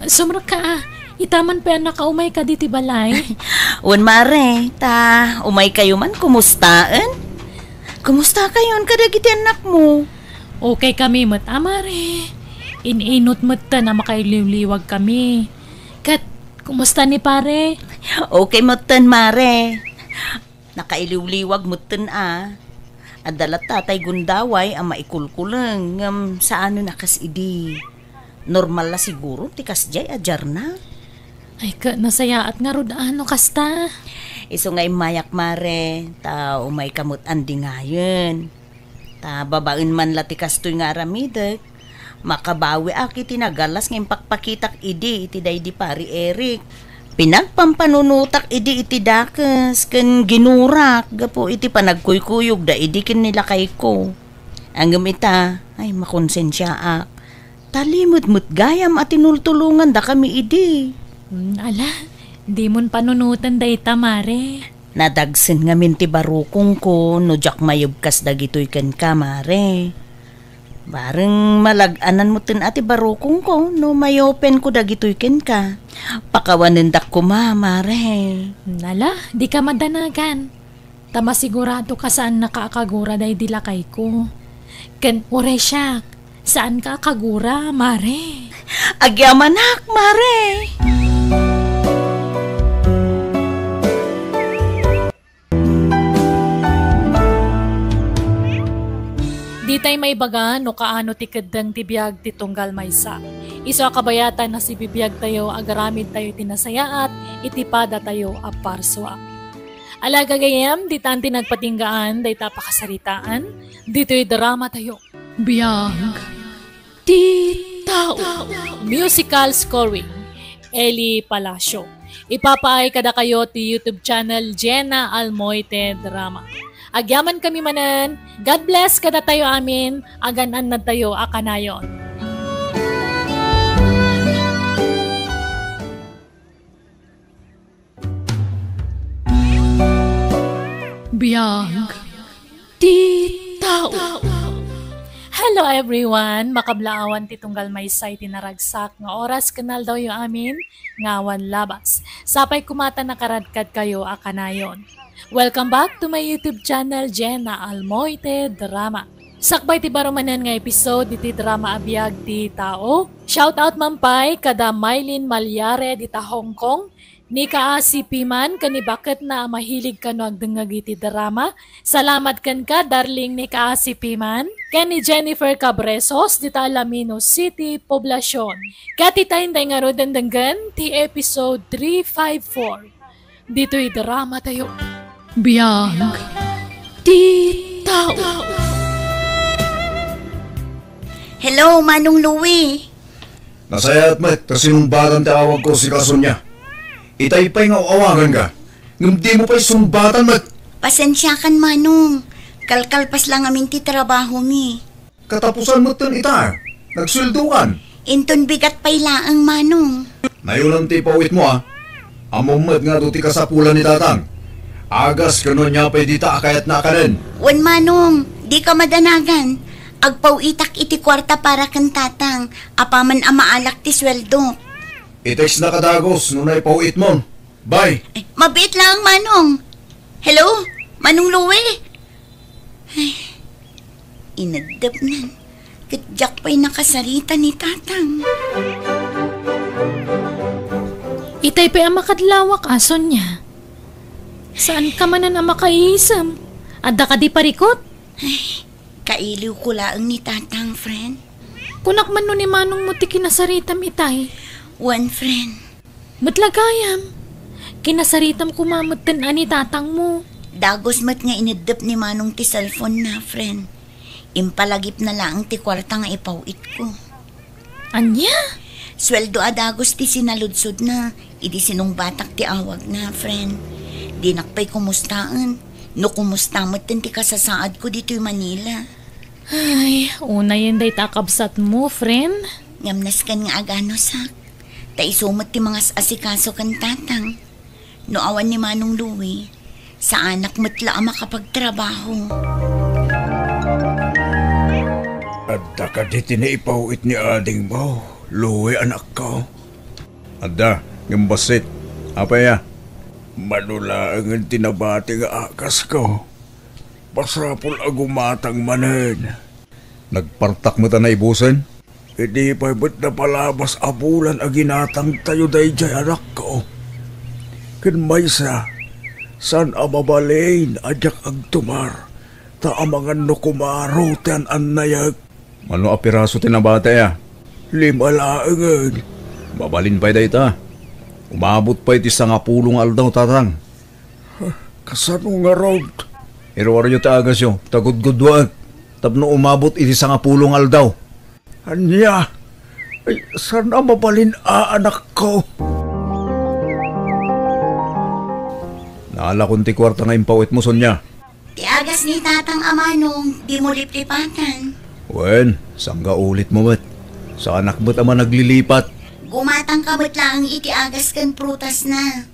Sumrekka a, ita man pay a nakaumayka ditoy balay. Wen, Mare, ta umaykayo man kumustaen? Kumustakayon kadagiti annakmo? Okay kami met a, Mare. In-inut metten a makailiwliwag kami. Ket, kumusta ni Pare? Okay metten, Mare. Nakailiwliwag metten a. Adda latta tay gundaway a maikulkuleng ngem saanen a kas idi. Normal la siguro ti kasdiay a diarna. Ay, ket nasayaat ngarud a no kasta. Isu nga immayak, Mare, ta umayka met andingayen. Ta babaen man la ti kastoy nga aramidek, makabawiak iti nagalas nga impakpakitak idi iti daydi Pari Eric. Pinagpampanunotak idi iti dakes ken ginurak gapu iti panagkuykuyogda idi ken ni lakayko. Ngem ita, ay, makonsensiaak. Ta limed met gayam a tinultulongandakami idi. Hmm, ala, dimon panunoten dayta, Mare. Nadagsen ngamin ti barukongko no diak mayebkas dagitoy kenka, Mare. Bareng malag-anan metten a ti barukongko no mayopenko dagitoy kenka. Pakawanendak koma, Mare. Nala, dika madanagan. Ta masigurado ka saannaka a kagura daydi lakayko. Ken uray siak, saanka a kagura, Mare. Agyamanak, Mare. Ditay maibaga no kaano ti keddeng ti biag ti tunggal maysa. Isu a kabayatan a sibibiagtayo, agaramidtayo iti nasayaat iti padatayo a parsua. Ala, gagayyem, ditan ti nagpatinggaan dayta a pakasaritaan ditoy dramatayo. Biag ti tao. Musical scoring, Eli Palacio. Ipapaay kadakayo ti YouTube channel Jenna Almoite Drama. Agyamankami manen. God bless kadatayo amin. Agan-annadtayo a kanayon. Biag ti tao. Hello everyone! Makablaawan ti tunggal maysa iti naragsak nga oras ken aldawyo amin nga awan labas. Sapay koma ta nakaradkadkayo a kanayon. Welcome back to my YouTube channel, Jenna Almoite Drama. Sakbay ti baro manen nga episode iti drama a biag ti tao, shout out man pay kada Mylene Malyare dita Hong Kong, Ni Kaasi Piman ken ni Baketna a mahilig kano agdengngeg iti drama. Salamat kenka, darling ni Kaasi Piman. Ken ni Jennifer Cabresos, dita Alaminos City, Poblacion. Ket ita inday ngaruden denggen ti episode three five four. Ditoy drama tayo. Biag ti tao. Hello, Manong Louie. Nasayaat met ta sinumbatan ti awagko, sika Sonia. Itay pay nga aw-awaganka, ngem dimo pay sumbatan met. Pasensiakan, Manong. Kalkalpas la ngamin ti trabahomi. Katapusan metten ita, nagsueldokan. Inton bigat pay laeng, Manong. Nayolan ti ipawitmo, a. Ammom met nga adu ti kasapulan ni Tatang. Agas ken no ania pay dita a kayatna a kanen. Wen, Manong, dika madanagan. Agpaw-itak iti kuarta para ken Tatang, apaman a maalak ti sueldok. I-textnaka dagus no naipaw-itmon. Bye! Eh, mabiit laeng, Manong. Hello? Manong Louie? Ay, ineddepnan. Ket diak pay nakasarita ni Tatang. Itay pay a makadlawak, a, Sonia. Saanka manen a makaisem? Adda kadi parikut? Ay, kailiwko laeng ni Tatang, friend. Kunak man no ni Manongmo ti kinasaritam itay. Wen, friend. Met la gayam. Kinasaritam koma metten a ni Tatangmo. Dagus met nga ineddep ni Manong ti cellphone-na, friend. Impalagipna laeng ti kuarta nga ipaw-itko. Ania? Sueldo a dagus ti sinaludsodna idi sinungbatak ti awagna, friend. Dinak pay kumustaen. No kumusta metten ti kasasaadko ditoy Manila. Ay, unayen dayta a kabsatmo, friend. Ngem nasken nga aganusak. Ta isu met ti mangas-asikaso ken Tatang. No awan ni Manong Louie, saanak met la a makapagtrabaho. Adda kadi ti naipaw-it ni adingmo, Louie, anakko? Adda, ngem bassit. Apay a? Mano laengen ti nabati nga akasko. Masapul a gumatang manen. Nagpartak met a naibusen? Idi pay met napalabas a bulan a ginatangtayo daydiay, anakko. Ken maysa, saan a mabalin a diak agtumar, ta amangan no kumaro ti an-annayek. Mano a piraso ti nabati a? Lima laengen. Mabalin pay dayta. Umabot pay ti sangapulo nga aldaw, Tatang. Kasano ngarud? Iruaryo ti agasyo, ta gudguduaek tapno umabot iti sangapulo nga aldaw. Ania? Ay, saan a mabalin a, anakko? Naalakon ti kuarta nga impaw-itmo, Sonia. Ti agas ni Tatang a Manong, dimo liplipatan. Wen, sangga ulitmo met. Saanak met a managlilipat. Gumatangka met laeng iti agas ken prutasna.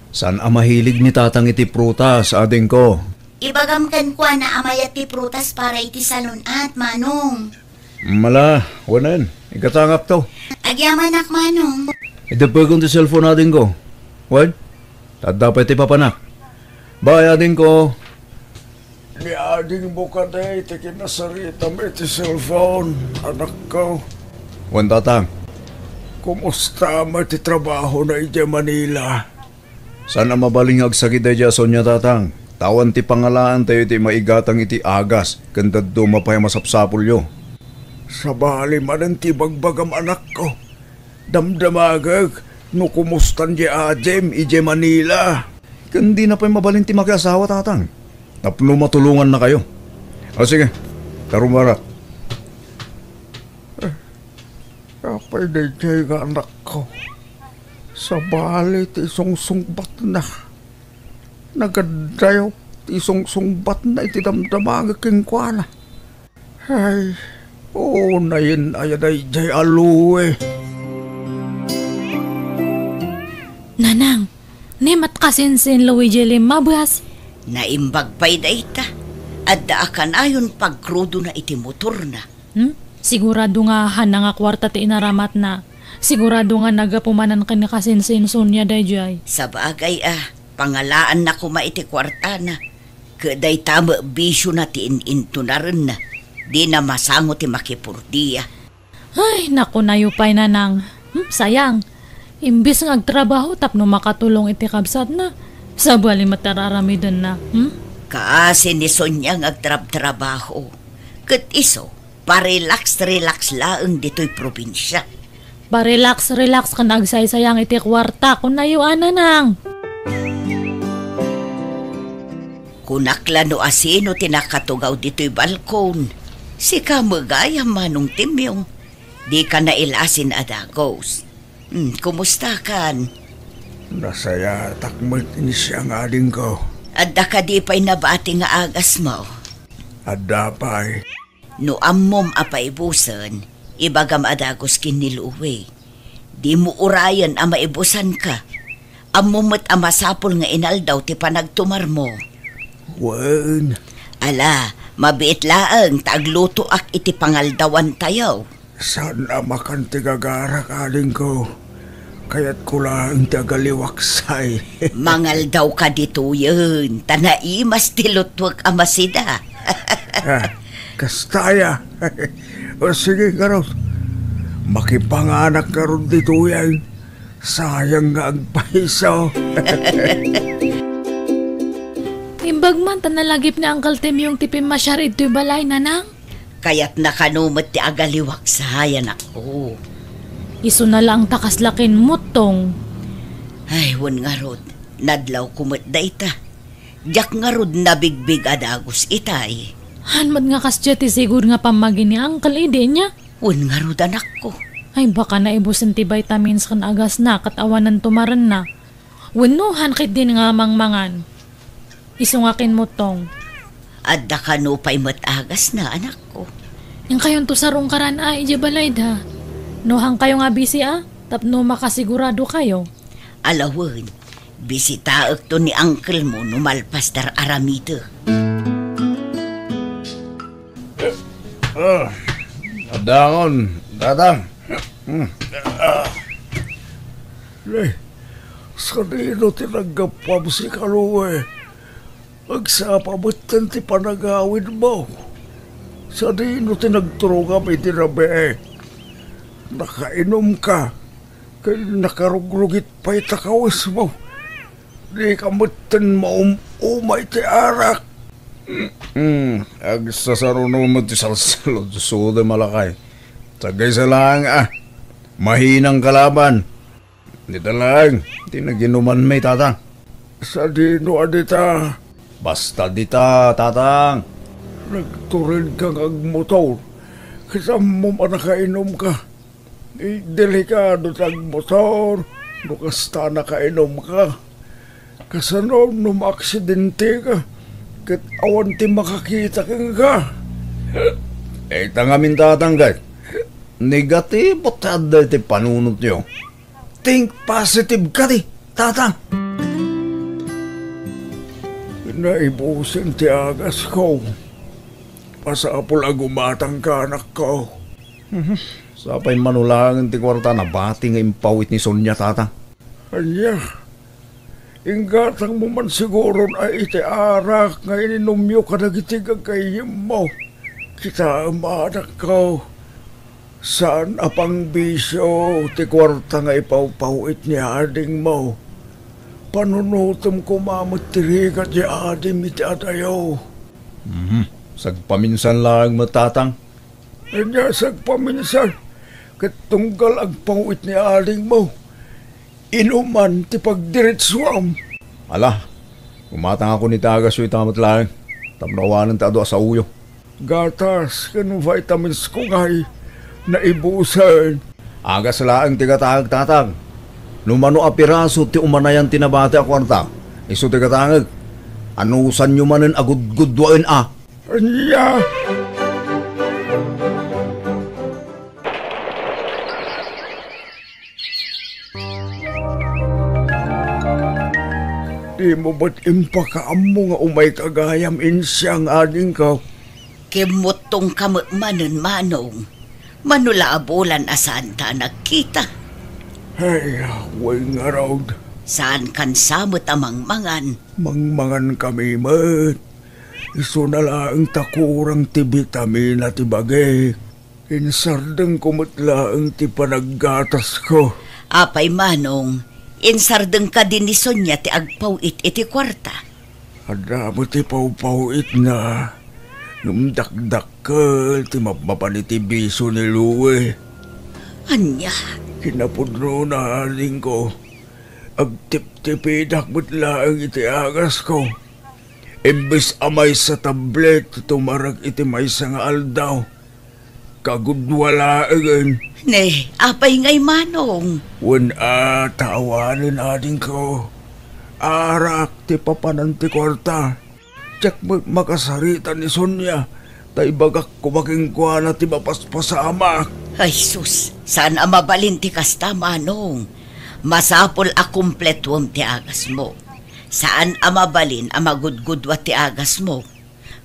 Saan a mahilig ni Tatang iti prutas, adingko? Ibagam kenkuana a mayat ti prutas para iti salun-at, Manong. Mala, wanen, igatangakto. Agyamanak, Manong. Ideppegon ti cellphone, adingko. Wen? Adda pay ti papanak. Bye, adingko. Ni adingmo kadi ti kinasaritam iti cellphone, anakko? Wen, Tatang. Kumusta met ti trabahona idiay Manila? Saan a mabalin nga agsakit daydiay a Sonia, Tatang. Ta awan ti pangalaantayo iti maigatang iti agas ken dadduma pay a masapsapulyo. Sabali manen ti ibagbagam, anakko. Damdamagek no kumustan di adim idiay Manila. Ken dina pay mabalin ti makiasawa, Tatang, tapno matulongannakayo. O, sige, tarumarak. Apay daydiay nga anakko? Sabali ti isungsungbatna. Nagadayop ti isungsungbatna iti damdamagek kenkuana. Ay, unayen aya daydiay a Louie. Nanang, ne met kasinsin Louie diay limmabas? Naimbag pay dayta. Adda a kanayon pagkrudona iti motorna. Hmm? Sigurado nga haanna nga kuarta ti inaramatna. Sigurado nga naggapu manen ken ni kasinsin Sonia daydiay. Sabagay a, pangalaanna koma iti kuartana. Ket dayta met bisiona ti in-intunarenna. Dina masango ti makipurdia. Ay, nakunayo pay, Nanang. Hmm, sayang. Imbes nga agtrabaho tapno makatulong iti kabsatna, sabali met ti ar-aramidenna, hmm? Kaasi ni Sonia nga agtrabtrabaho. Ket isu, parelax-relax laeng ditoy probinsia. Parelax-relax ken agsaysayang iti kuarta, kunayo a, Nanang. Kunak la no asino ti nakatugaw ditoy balkon. Sika met gayam, Manong Timyong. Dika nailasin a dagus. Hmm, kumustakan? Nasayatak met, insiang adingko. Adda kadi pay nabati nga agasmo? Adda pay. No ammom a paibusen, ibagam a dagus ken ni Louie. Dimo urayen a maibusanka. Ammom met a masapul nga inaldaw ti panagtumarmo. Wen. Ala, mabiit laeng ta aglutoak iti pangaldawantayo. Saan a makan ti gagarak, adingko. Kayatko laeng ti agaliwaksay. Mangaldawka ditoyen, ta naimas ti lutwek a masida. Ah, kasta aya. O, sige, ngarud. Makipanganak ngarud ditoyen. Sayang nga agpayso. Imbag man ta nalagip ni Uncle Timyong ti pimmasiar idtoy balay, Nanang. Kayatna kano met ti agaliwaksay, anakko. Isuna laeng ta kasla kinmuttong. Ay, wen ngarud, nadlawko met dayta. Diak ngarud nabigbig a dagus itay. Haan met nga kasdiay ti sigud nga pammagi ni Uncle idi nia? Wen ngarud, anakko. Ay, baka naibusen ti vitamins ken agasna ket awanen tumarenna. Wenno haan ketdin nga mangmangan. Isu nga kinmuttong. Adda kano pay met agasna, anakko. Inkayonto sarungkaran a idiay balayda. No haankayo nga busy a, tapno makasiguradokayo. Ala wen, bisitaekto ni uncle mo no malpas ti ar-aramidek. Ah, addangon, tatang. Hmm. Ah. Nay, sadino ti naggapuam sika, Louie? Agsapa metten ti panagawidmo. Sadino ti nagturongam iti rabii? Nakainumka, ken nakarugrugit pay ta kawesmo. Dika metten maum-umay ti arak. Hmm, agsasaruno met ti salsalud, sude malakay. Sagaysa laeng a, mahinang kalaban. Dita laeng ti naginumanmi, tatang. Sadino a dita? Basta dita, tatang. Nagturedka nga agmotor, ket ammom a nakainumka. Delikado ti agmotor no kasta nakainumka. Kasano no maaksidenteka ket awan ti makakita kenka? Dayta ngamin, tatang, ket negatibo ti adda iti panunotyo. Think positive kadi, tatang. Naibusen ti agasko. Masapul a gumatangka, anakko. Mhm. Sapay mano laeng ti kuarta, nabati nga impawit ni Sonia, tatang. Ania? Inggatangmo man siguron a iti arak nga ininumyo kadagiti gaggayyemmo. Kitaem, anakko, saan a pangbisio ti kuarta nga ipawpawit ni adingmo. Panunotem koma met ti rigat ti adim iti adayo. Mhm. Sagpaminsan laeng met, tatang. Ania sagpaminsan, ket tunggal agpawit ni adingmo, inuman ti pagdiretsuam. Ala, gumatangakon iti agasyo ita met laeng, tapno awanen ti adu a saoyo. Gatas ken vitamins ko ngay, naibusen. Agas laeng ti gatangek, tatang. No mano a piraso ti umanayan ti nabati a kuarta, isu ti gatangek. Anusanyo manen a gudgudwaen a. Ania? Dimo met impakaammo nga umayka gayam, insiang adingko? Kimmuttongka met manen, manong. Mano la a bulan a saanta a nagkita. Ay, wen ngarud. Saankan sa met a mangmangan? Mangmangankami met. Isuna laeng ta kurang ti bitamina ti bagik. Insardengko met laeng ti panaggatasko. Apay, Manong, insardeng kadi ni Sonia ti agpaw-it iti kuarta? Adda met ti pawpaw-itna, ngem dakdakkel ti mapmapan iti bisio ni Louie. Ania? Kinapudnona, adingko, agtiptipidak met laeng iti agasko. Imbes a maysa tablet ti tumarek iti maysa nga aldaw, kagudua laengen. Ne, apay ngay, Manong? Wen a, ta awanen, adingko. Arak ti papanan ti kuarta. Diak met makasarita ni Sonia, ta ibagak koma kenkuana ti mapaspasamak. Ay sus, saan a mabalin ti kasta, Manong. Masapul a kumpletuem ti agasmo. Saan a mabalin a magudgudua ti agasmo.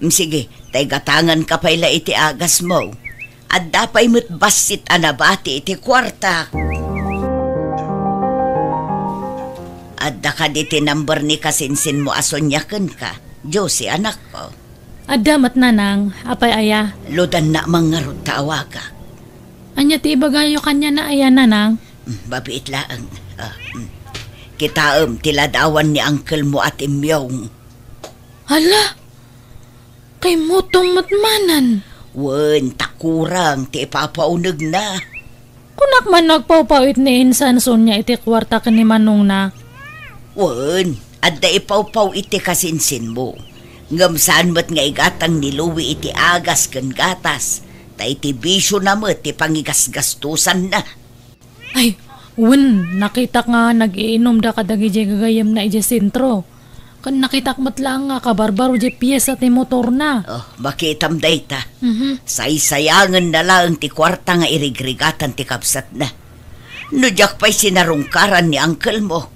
Mm, sige, ta igatanganka pay la iti agasmo. Adda pay met bassit a nabati iti kuartak. Adda kadi ti number ni kasinsinmo a Sonia kenka, Josie, anakko? Adda met, Nanang. Apay aya? Ludanna man ngarud ta awagak. Ania ti ibagayo kaniana aya, Nanang? Mm, mabiit laeng. Ah, mm. Kitaem ti ladawan ni angkelmo a Timyong. Hala! Kay mutong met manen. Wen, ta kurang ti ipapaunegna. Kunak man no agpawpaw-it ni insan Sonia iti kuarta ken ni manongna. Wen, adda ipawpaw-it ti kasinsinmo. Ngem saan met nga igatang ni Louie iti agas ken gatas, ta iti bisiona met ti pangigasgastosanna. Ay, wen, nakitak nga nag-iinumda kadagiti gagayyemna idiay sentro. Ken nakitak met laeng nga kabarbaro diay piesa ti motorna. Oh, makitam dayta. Mhm. Saysayangenna laeng ti kuarta nga irigrigatan ti kabsatna. No diak pay sinarungkaran ni angkelmo,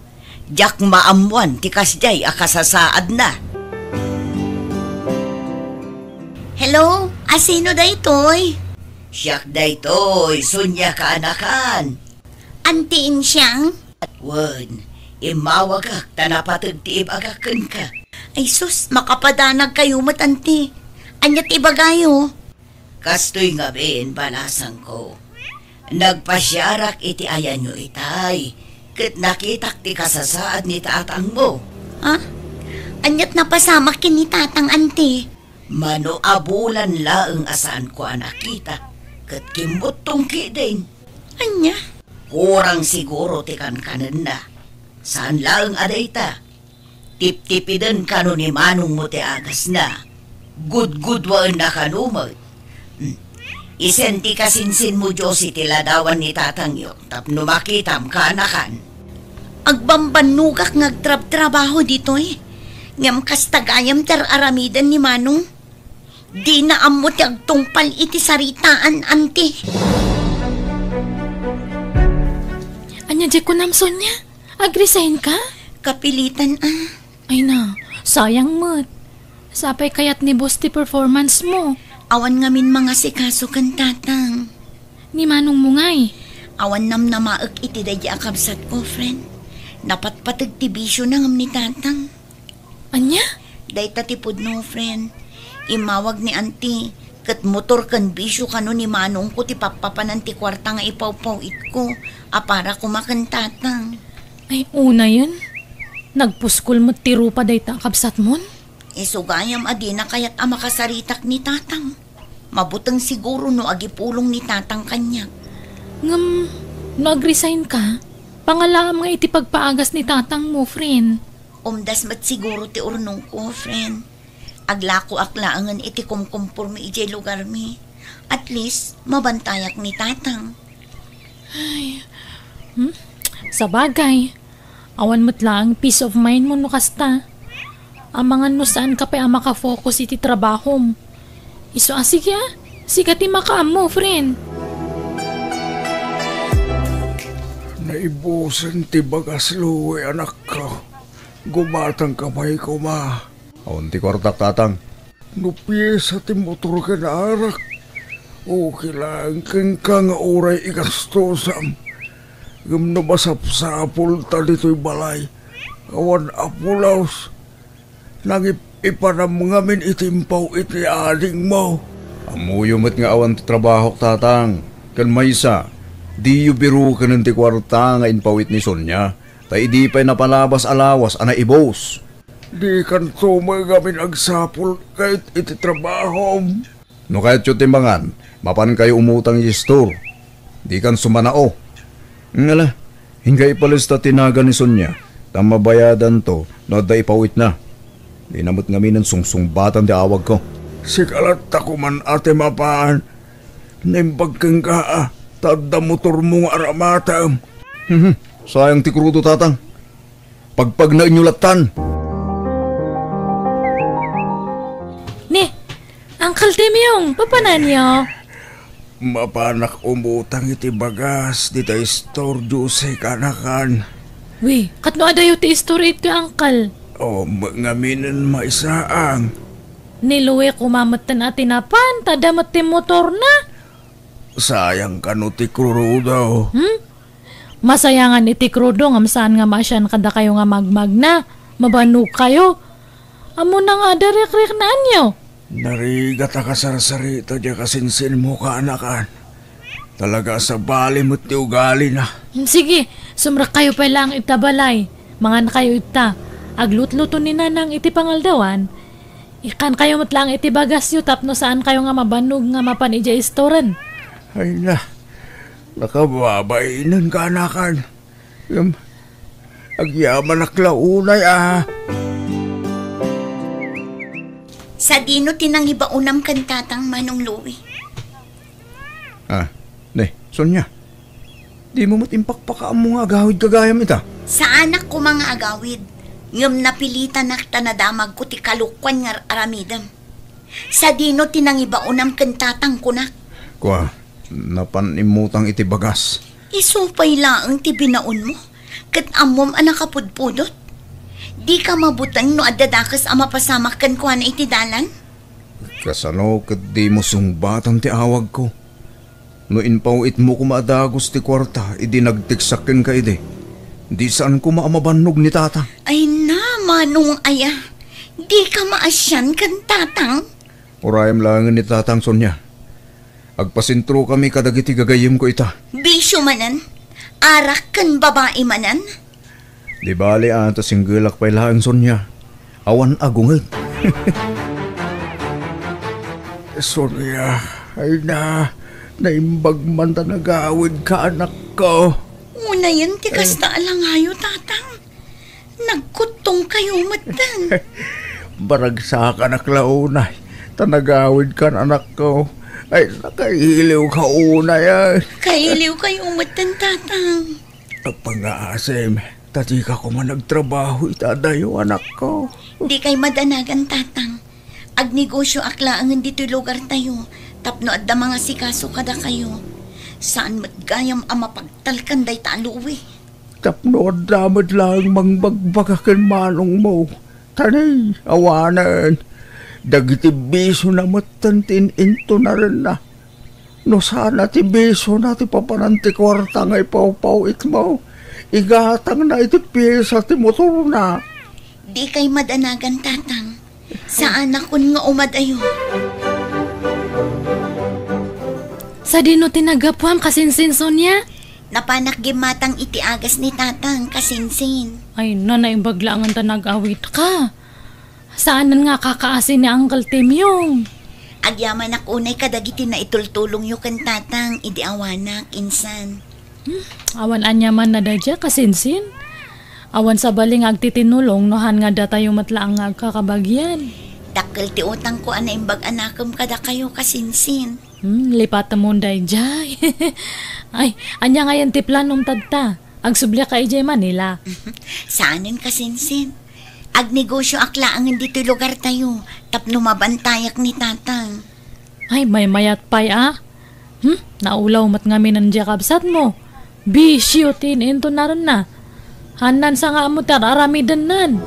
diak maammoan ti kasdiay a kasasaadna. Hello? A, sino daytoy? Siak daytoy, Sonia kaanakan. Anti Insiang? Wen, immawagak ta napateg ti ibagak kenka. Ay sus, makapadanag kayo met, anti. Ania ti ibagayo? Kastoy ngamin, balasangko. Nagpasiarak iti ayanyo itay, ket nakitak ti kasasaad ni tatangmo. Ha? Aniat napasamak ken ni tatang, anti? Mano a bulan laeng a saanko a nakita, ket kimmuttong ketdin. Ania? Kurang siguro ti kankanenna. Saan laeng a dayta. Tiptipiden kano ni manongmo ti agasna. Gudgudwaenna kano met. Hmm. Isenti kasinsinmo, Josie, ti ladawan ni tatangyo tapno makitam kaanakan. Agbambannogak nga agtrabtrabaho ditoy. Ngem kasta gayam ti ar-aramiden ni manong. Dina ammo ti agtungpal iti saritaan, anti. Ania diay kunam, Sonia? Agresign ka? Kapilitan a. Ay na, sayang met. Sapay kayat ni boss ti performance mo. Awan ngamin mangasikaso ken tatang. Ni manongmo ngay? Awan namnamaek iti daydi a kabsatko, friend. Napatpateg ti bisiona ngem ni tatang. Ania? Dayta ti pudno, friend. Immawag ni anti, ket motor ken bisio kano ni manongko ti pappapanan ti kuarta nga ipawpaw-itko a para koma ken tatang. Ay, unayen. Nagpuskol met ti rupa dayta a kabsatmon? Isu gayam a dina kayat a makasaritak ni tatang. Mabuteng siguro no agipulong ni tatang kaniak. Ngem, no agresign ka, pangalaam nga iti pagpaagas ni tatangmo, friend. Umdas met siguro ti urnongko, friend. Aglakoak laengen iti kumkumpormi idiay lugarmi. At least, mabantayak ni tatang. Ay, hmm? Sabagay, awan met laeng peace of mind mo no kasta. Amangan no saanka pay a makafocus iti trabahom. Isu a, sige a, sika ti makaammo, friend. Naibusen ti bagas, Louie, anakko. Gumatangka pay koma. Awan ti kuartak, tatang. No piesa ti motor ken arak, okay laeng kenka nga uray igastosam. Ngem no masapsapulta ditoy balay, awan a pulos, nangip-ipanam ngamin iti impaw-it ni adingmo. Ammoyo met nga awan ti trabahok, tatang, ken maysa, Diyo biruken ti kuarta nga impaw-it ni Sonia, ta idi pay napalabas a lawas a naibus. Dikanto met ngamin agsapul ket iti trabahom. No kayatyo ti mangan, mapankayo umutang iti store. Dikan sumanao. Ngala, inka ipalista ti nagan ni Sonia, ta mabayadanto no adda ipaw-itna. Dina met ngamin sungsungbatan ti awagko. Sika latta koma ti mapan. Naimbag kenka, a, ta adda motormo nga aramatem. Mhm. Sayang ti krudo, Tatang. Pagpagnaenyo lattan. Ni, Uncle Timyong, papananyo? Mapanak umutang iti bagas dita store, Jose, kanakan. Wi, ket no adayo ti store iti, Uncle? O, ngamin maisaan. Ni Louie koma metten a ti napan, ta adda met ti motorna. Sayang kano ti krudo. Hmm? Masayangan iti krudo ngem saan nga maasian kadakayo nga magmagna. Mabanogkayo. Ammona nga adda rikriknaanyo. Narigat a kasarsarita diay kasinsinmo, kanakan. Talaga a sabali met ti ugalina. Hmm, sige, sumrekkayo pay laeng ita balay. Mangankayo ita. Aglutluto ni Nanang iti pangaldawan. Ikkankayo met laeng iti bagasyo tapno saankayo nga mabannog nga mapan idiay istoren. Ay na, nakababainenka, kanakan. Ngem, agyamanak la unay, a. Sadino ti nangibaonam ken Tatang, Manong Louie? A, ne, Sonia. Dimo met impakpakaammo nga agawid gagayam ita? Saanak koma nga agawid, ngem napilitanak ta nadamagko ti kalokuan nga ar-aramidem. Sadino ti nangibaonam ken Tatang, kunak? Kua, napan immutang iti bagas. Isu pay laeng ti binaonmo, ket ammom a nakapudpudot. Dika mabuteng no adda dakes a mapasamak kenkuana iti dalan? Kasano ket dimo sungbatan ti awagko? No impaw-itmo koma a dagus ti kuarta idi nagteksak kenka idi, di saan koma a mabannog ni Tatang. Ay na, Manong aya, dika maasian ken Tatang? Urayem laengen ni Tatang, Sonia. Agpasentrokami kadagiti gagayyemko ita. Bisio manen? Arak ken babai manen? Di bali a, ta singgelak pay laeng, Sonia. Awan agunged. Sonia, ay na, naimbag man ta nagawidka, anakko. Unayen ti kasta a langayo, Tatang. Nagkuttongkayo metten. Baragsakanak la unay, ta nagawidkan, anakko. Ay, nakailiwka unay, ay. Kailiwkayo metten, Tatang. Agpangngaasim, ta dika koma nagtrabaho ita adayo, anakko. Dikay madanagan, Tatang. Agnegosioak laengen ditoy lugartayo tapno adda mangasikaso kadakayo. Saan met gayam a mapagtalkan dayta a Louie. Tapno adda met laeng mangbagbaga ken manongmo. Ta ni, awanen, dagiti bisiona metten ti in-intunarenna. No saan a ti bisiona ti papanan ti kuarta nga ipawpaw-itmo, igatangna iti piesa ti motorna. Dikay madanagan, Tatang. Saanakon nga umadayo. Sadino ti naggapuam, kasinsin, Sonia? Napanak gimmatang iti agas ni Tatang, kasinsin. Ay, na, naimbag laengen ta nag-awitka. Saanen nga kakaasi ni Uncle Timyong? Agyamanak unay kadagiti naitultulongyo ken Tatang idi awanak, insan. Hmm, awan aniamanna daydiay, kasinsin. Awan sabali nga agtitinulong no han nga datayo met laeng nga agkakabagian. Dakkel ti utangko a naimbag a nakem kadakayo, kasinsin. Hmm, lipatemon daydiay. Ay, ania ngayen ti planom tatta? Agsubliaka idiay Manila? Saanen, kasinsin. Agnegosioak laengen ditoy lugartayo tapno mabantayak ni Tatang. Ay, maymayat pay a. Hmm? Naulaw met ngamin diay kabsatmo. Bisio ti in-intunarenna. Hannan sa nga ammo ti ar-aramidennan.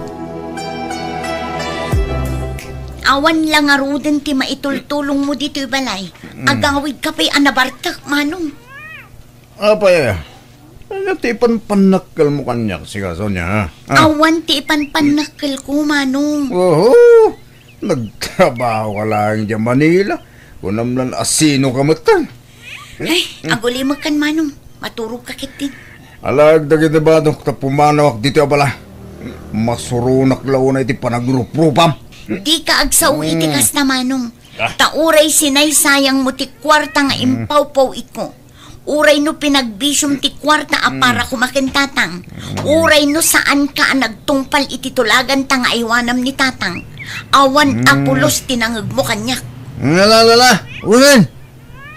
Awan la ngaruden ti maitultulongmo ditoy balay. Mm. Agawidka pay a nabartek, manong. Apay, ania ti ipanpannakkelmo kaniak, sika, Sonia, ha? Ah. Awan ti ipanpannakkelko, manong. Oho! Nagtrabaho ka laeng diay Manila. Kunam lan asino ka metten. Ay, agulimek kan, manong. Maturogka ketdin. Alaek dagiti badok ta pumanawak ditoy a balay. Masuronak la unay ti panagruprupam. Dika agsao iti kasta, Manong. Ta uray sinaysayangmo ti kuarta nga impawpawitko, uray no pinagbisiom ti kuarta a para koma ken Tatang, uray no saanka a nagtungpal iti tulaganta nga aywanam ni Tatang, awan a pulos ti nangegmo kaniak. Ala, ala, ala. Wen,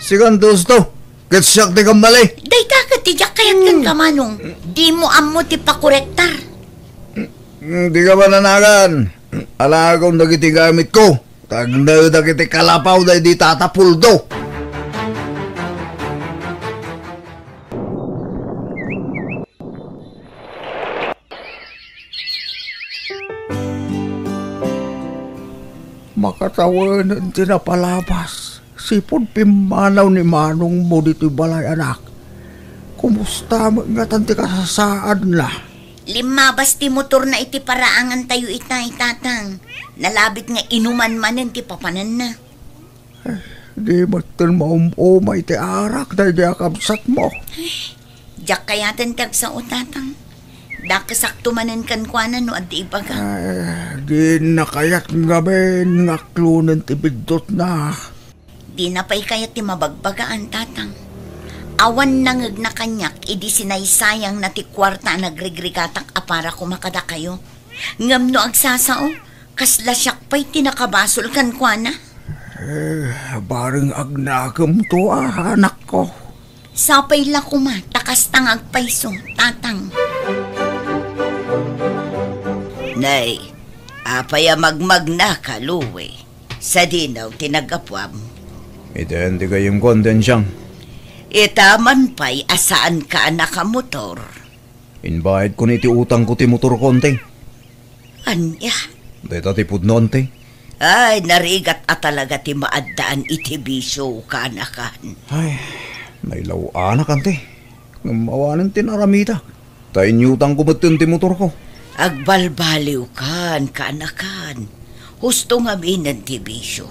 sikan ti usto. Ket siak ti kamali. Dayta ket ti diak kayat kenka, Manong. Dimo ammo ti pakorektar. Dika mananagan. Alaekon dagiti gamitko. Tagnaw dagiti kalapaw daydi Tata Puldo. Makatawen ti napalabas. Sipud pimmanaw ni manongmo ditoy balay, anak. Kumusta met ngatan ti kasasaadna? Limmabas ti motorna iti paraangantayo itay, Tatang. Nalabit nga inuman manen ti papananna. Eh, di metten maum-umay ti arak daydi a kabsatmo. Diak kayaten ti agsao, Tatang. Dakesakto manen kenkuana no adda ibaga. Ay, dinna kayat ngamin nga aklonen ti biddutna. Dina pay kayat ti mabagbagaan, Tatang. Awan nangegna kaniak idi sinaysayangna ti kuarta a nagrigrigatak a para koma kadakayo. Ngem no agsasao, kasla siak pay ti nakabasol kenkuana. Eh, bareng agnakemto a, anakko. Sapay la koma, ta kasta nga agpayso, Tatang. Nay, apay a magmagnaka, Louie? Sadino ti naggapuam? Itaen ti gayyemko, Anti Ansiang. Ita man pay a saanka a nakamotor. Imbayadko ni ti utangko ti motorko, Anti. Ania? Dayta ti pudno, Anti. Ay, narigat a talaga ti maaddaan iti bisio, kaanakan. Ay, nailaw-anak, Anti. Ngem awanen ti naramidak. Ta inyutangko metten ti motorko. Agbalbaliwkan, kaanakan. Husto ngaminen ti bisio.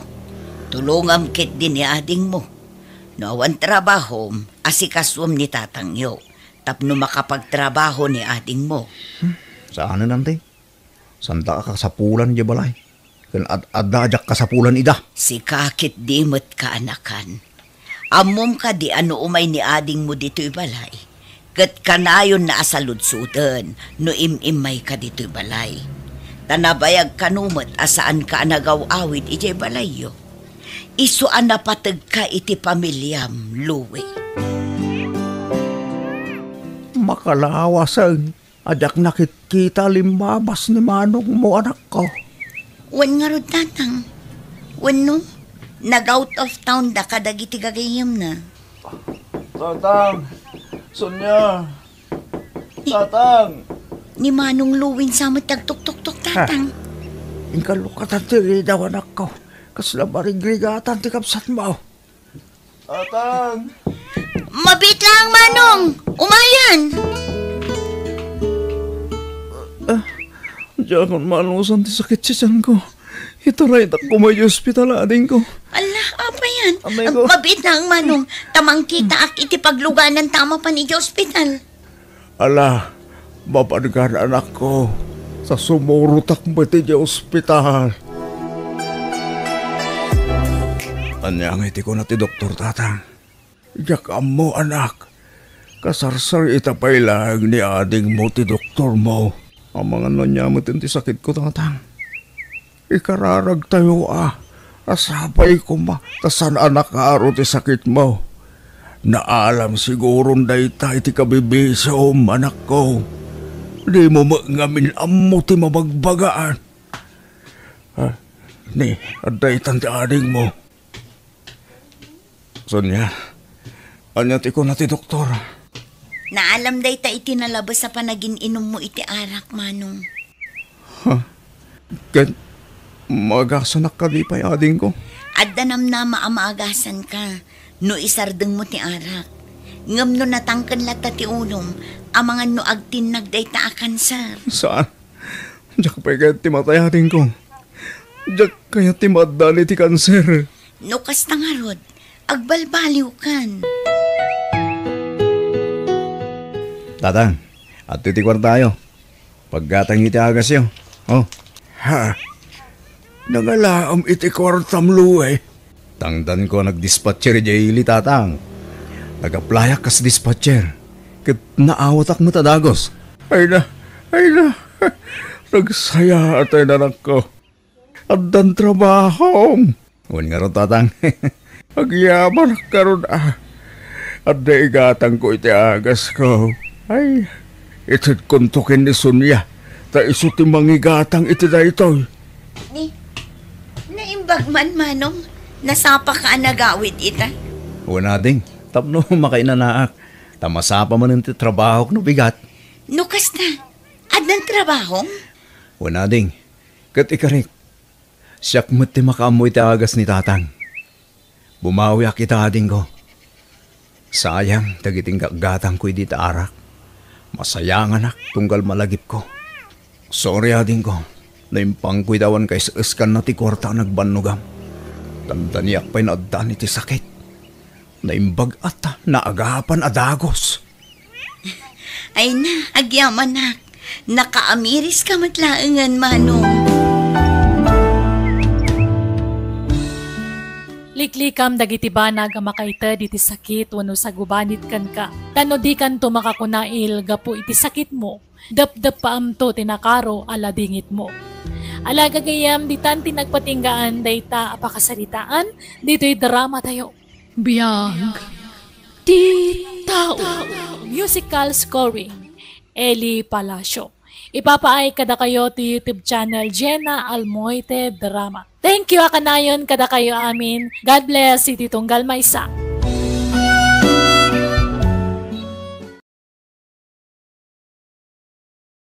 Tulongam ketdi ni adingmo. No awan trabahom, asikasuem ni tatangyo. Tapno makapagtrabaho ni adingmo. Hmm, saanen, Anti. Santa a kasapulan idiay balay. Ken ad-adda a diak kasapulan ida. Sika ketdi met, kaanakan. Ammom kadi a no umay ni adingmo ditoy balay, ket kanayonna a saludsoden no im-immayka ditoy balay. Ta nabayag kano met a saanka a nagaw-awid idiay balayyo. Isu a napategka iti pamiliam, Louie. Makalawasen a diak nakitkita limmabas ni manongmo, anakko. Wen ngarud, Tatang. Wenno, nag-out of town da kadagiti gagayyemna. Tatang! Sonia! Tatang! Ni Manong Louie sa met ti agtuktuktok, Tatang. Inka lukatan ti ridaw, anakko. Kasla marigrigatan ti kabsatmo. Tatang! Mabiit laeng, Manong! Umayan! Ah, diakon maanusan ti sakit ti tianko. Itaraydak koma idiay ospital, adingko. Ala, apay yan? Amay ko. Mabiit laeng, Manong. Ta mangkitaak iti paglugananta a mapan idiay ospital. Ala, mapanka, anakko, ta sumurotak met idiay ospital. Ania ngay ti kuna ti doktor, Tatang? Diak ammo, anak. Kasarsarita pay laeng ni adingmo ti doktormo. Amangan no ania met ti sakitko, Tatang. Ikararagtayo a, a sapay koma ta saan a nakaro ti sakitmo. Naalam siguron dayta iti kabibisiom, anakko. Dimo met ngamin ammo ti mabagbagaan. Ah, ni, adda itan ti adingmo. Sonia, ania ti kuna ti doktor? Naalam dayta iti nalabes a panagin-inummo iti arak, Manong. Ha? Ket maagasanak kadi pay, adingko? Adda namnama a maagasanka no isardengmo ti arak. Ngem no natangken latta ti ulom, amangan no agtinnag dayta a kanser. Saan? Diak pay kayat ti matay, adingko. Diak kayat ti maaddaan iti kanser. No kasta ngarud, agbalbaliwkan. Tatang, adtoy ti kuartayo. Paggatang iti agasyo. Oh. Ha? Nangalaam iti kuartam, Louie? Tangdanko a nagdispatcher idiay ili, Tatang. Nag-applyak kas dispatcher. Ket naawatak met a dagus. Ay na, ay na. Nagsayaat ti nanakko. Addan trabahom. Wen ngarud, Tatang. Agyamanak ngarud a. Adda igatangko iti agasko. Ay, itedkonto ken ni Sonia. Ta isu ti mangigatang iti daytoy. Ni, naimbag man, Manong. Nasapaka a nagawid ita. Wen, ading, tapno makainanaak. Ta masapa manen ti trabahok no bigat. No kasta, addan trabahom? Wen, ading, ket ikarik, siak met ti makaammo iti agas ni Tatang. Bumawiak ita, adingko. Sayang dagiti inggatgatangko idi ta arak. Masayanganak tunggal malagipko. Sorry, adingko, no impangko iti awan kaes-eskanna ti kuarta a nagbannogam. Dandaniak pay naaddan iti sakit. Naimbag-at ta naagapan a dagus. Ay na, agyamanak. Nakaamiriska met laengen, Manong. Liklikam dagiti banag a makaited iti sakit wenno sagubanit kenka. Ta no dikanto makakuna, il, gapu iti sakitmo, depdeppaamto ti nakaro a ladingitmo. Ala, gagayyem, ditan ti nagpatinggaan dayta a pakasaritaan ditoy dramatayo. Biag ti tao. Musical scoring, Eli Palacio. Ipapaay kadakayo ti YouTube channel Jenna Almoite Drama. Thank you a kanayon kadakayo amin. God bless iti tunggal maysa.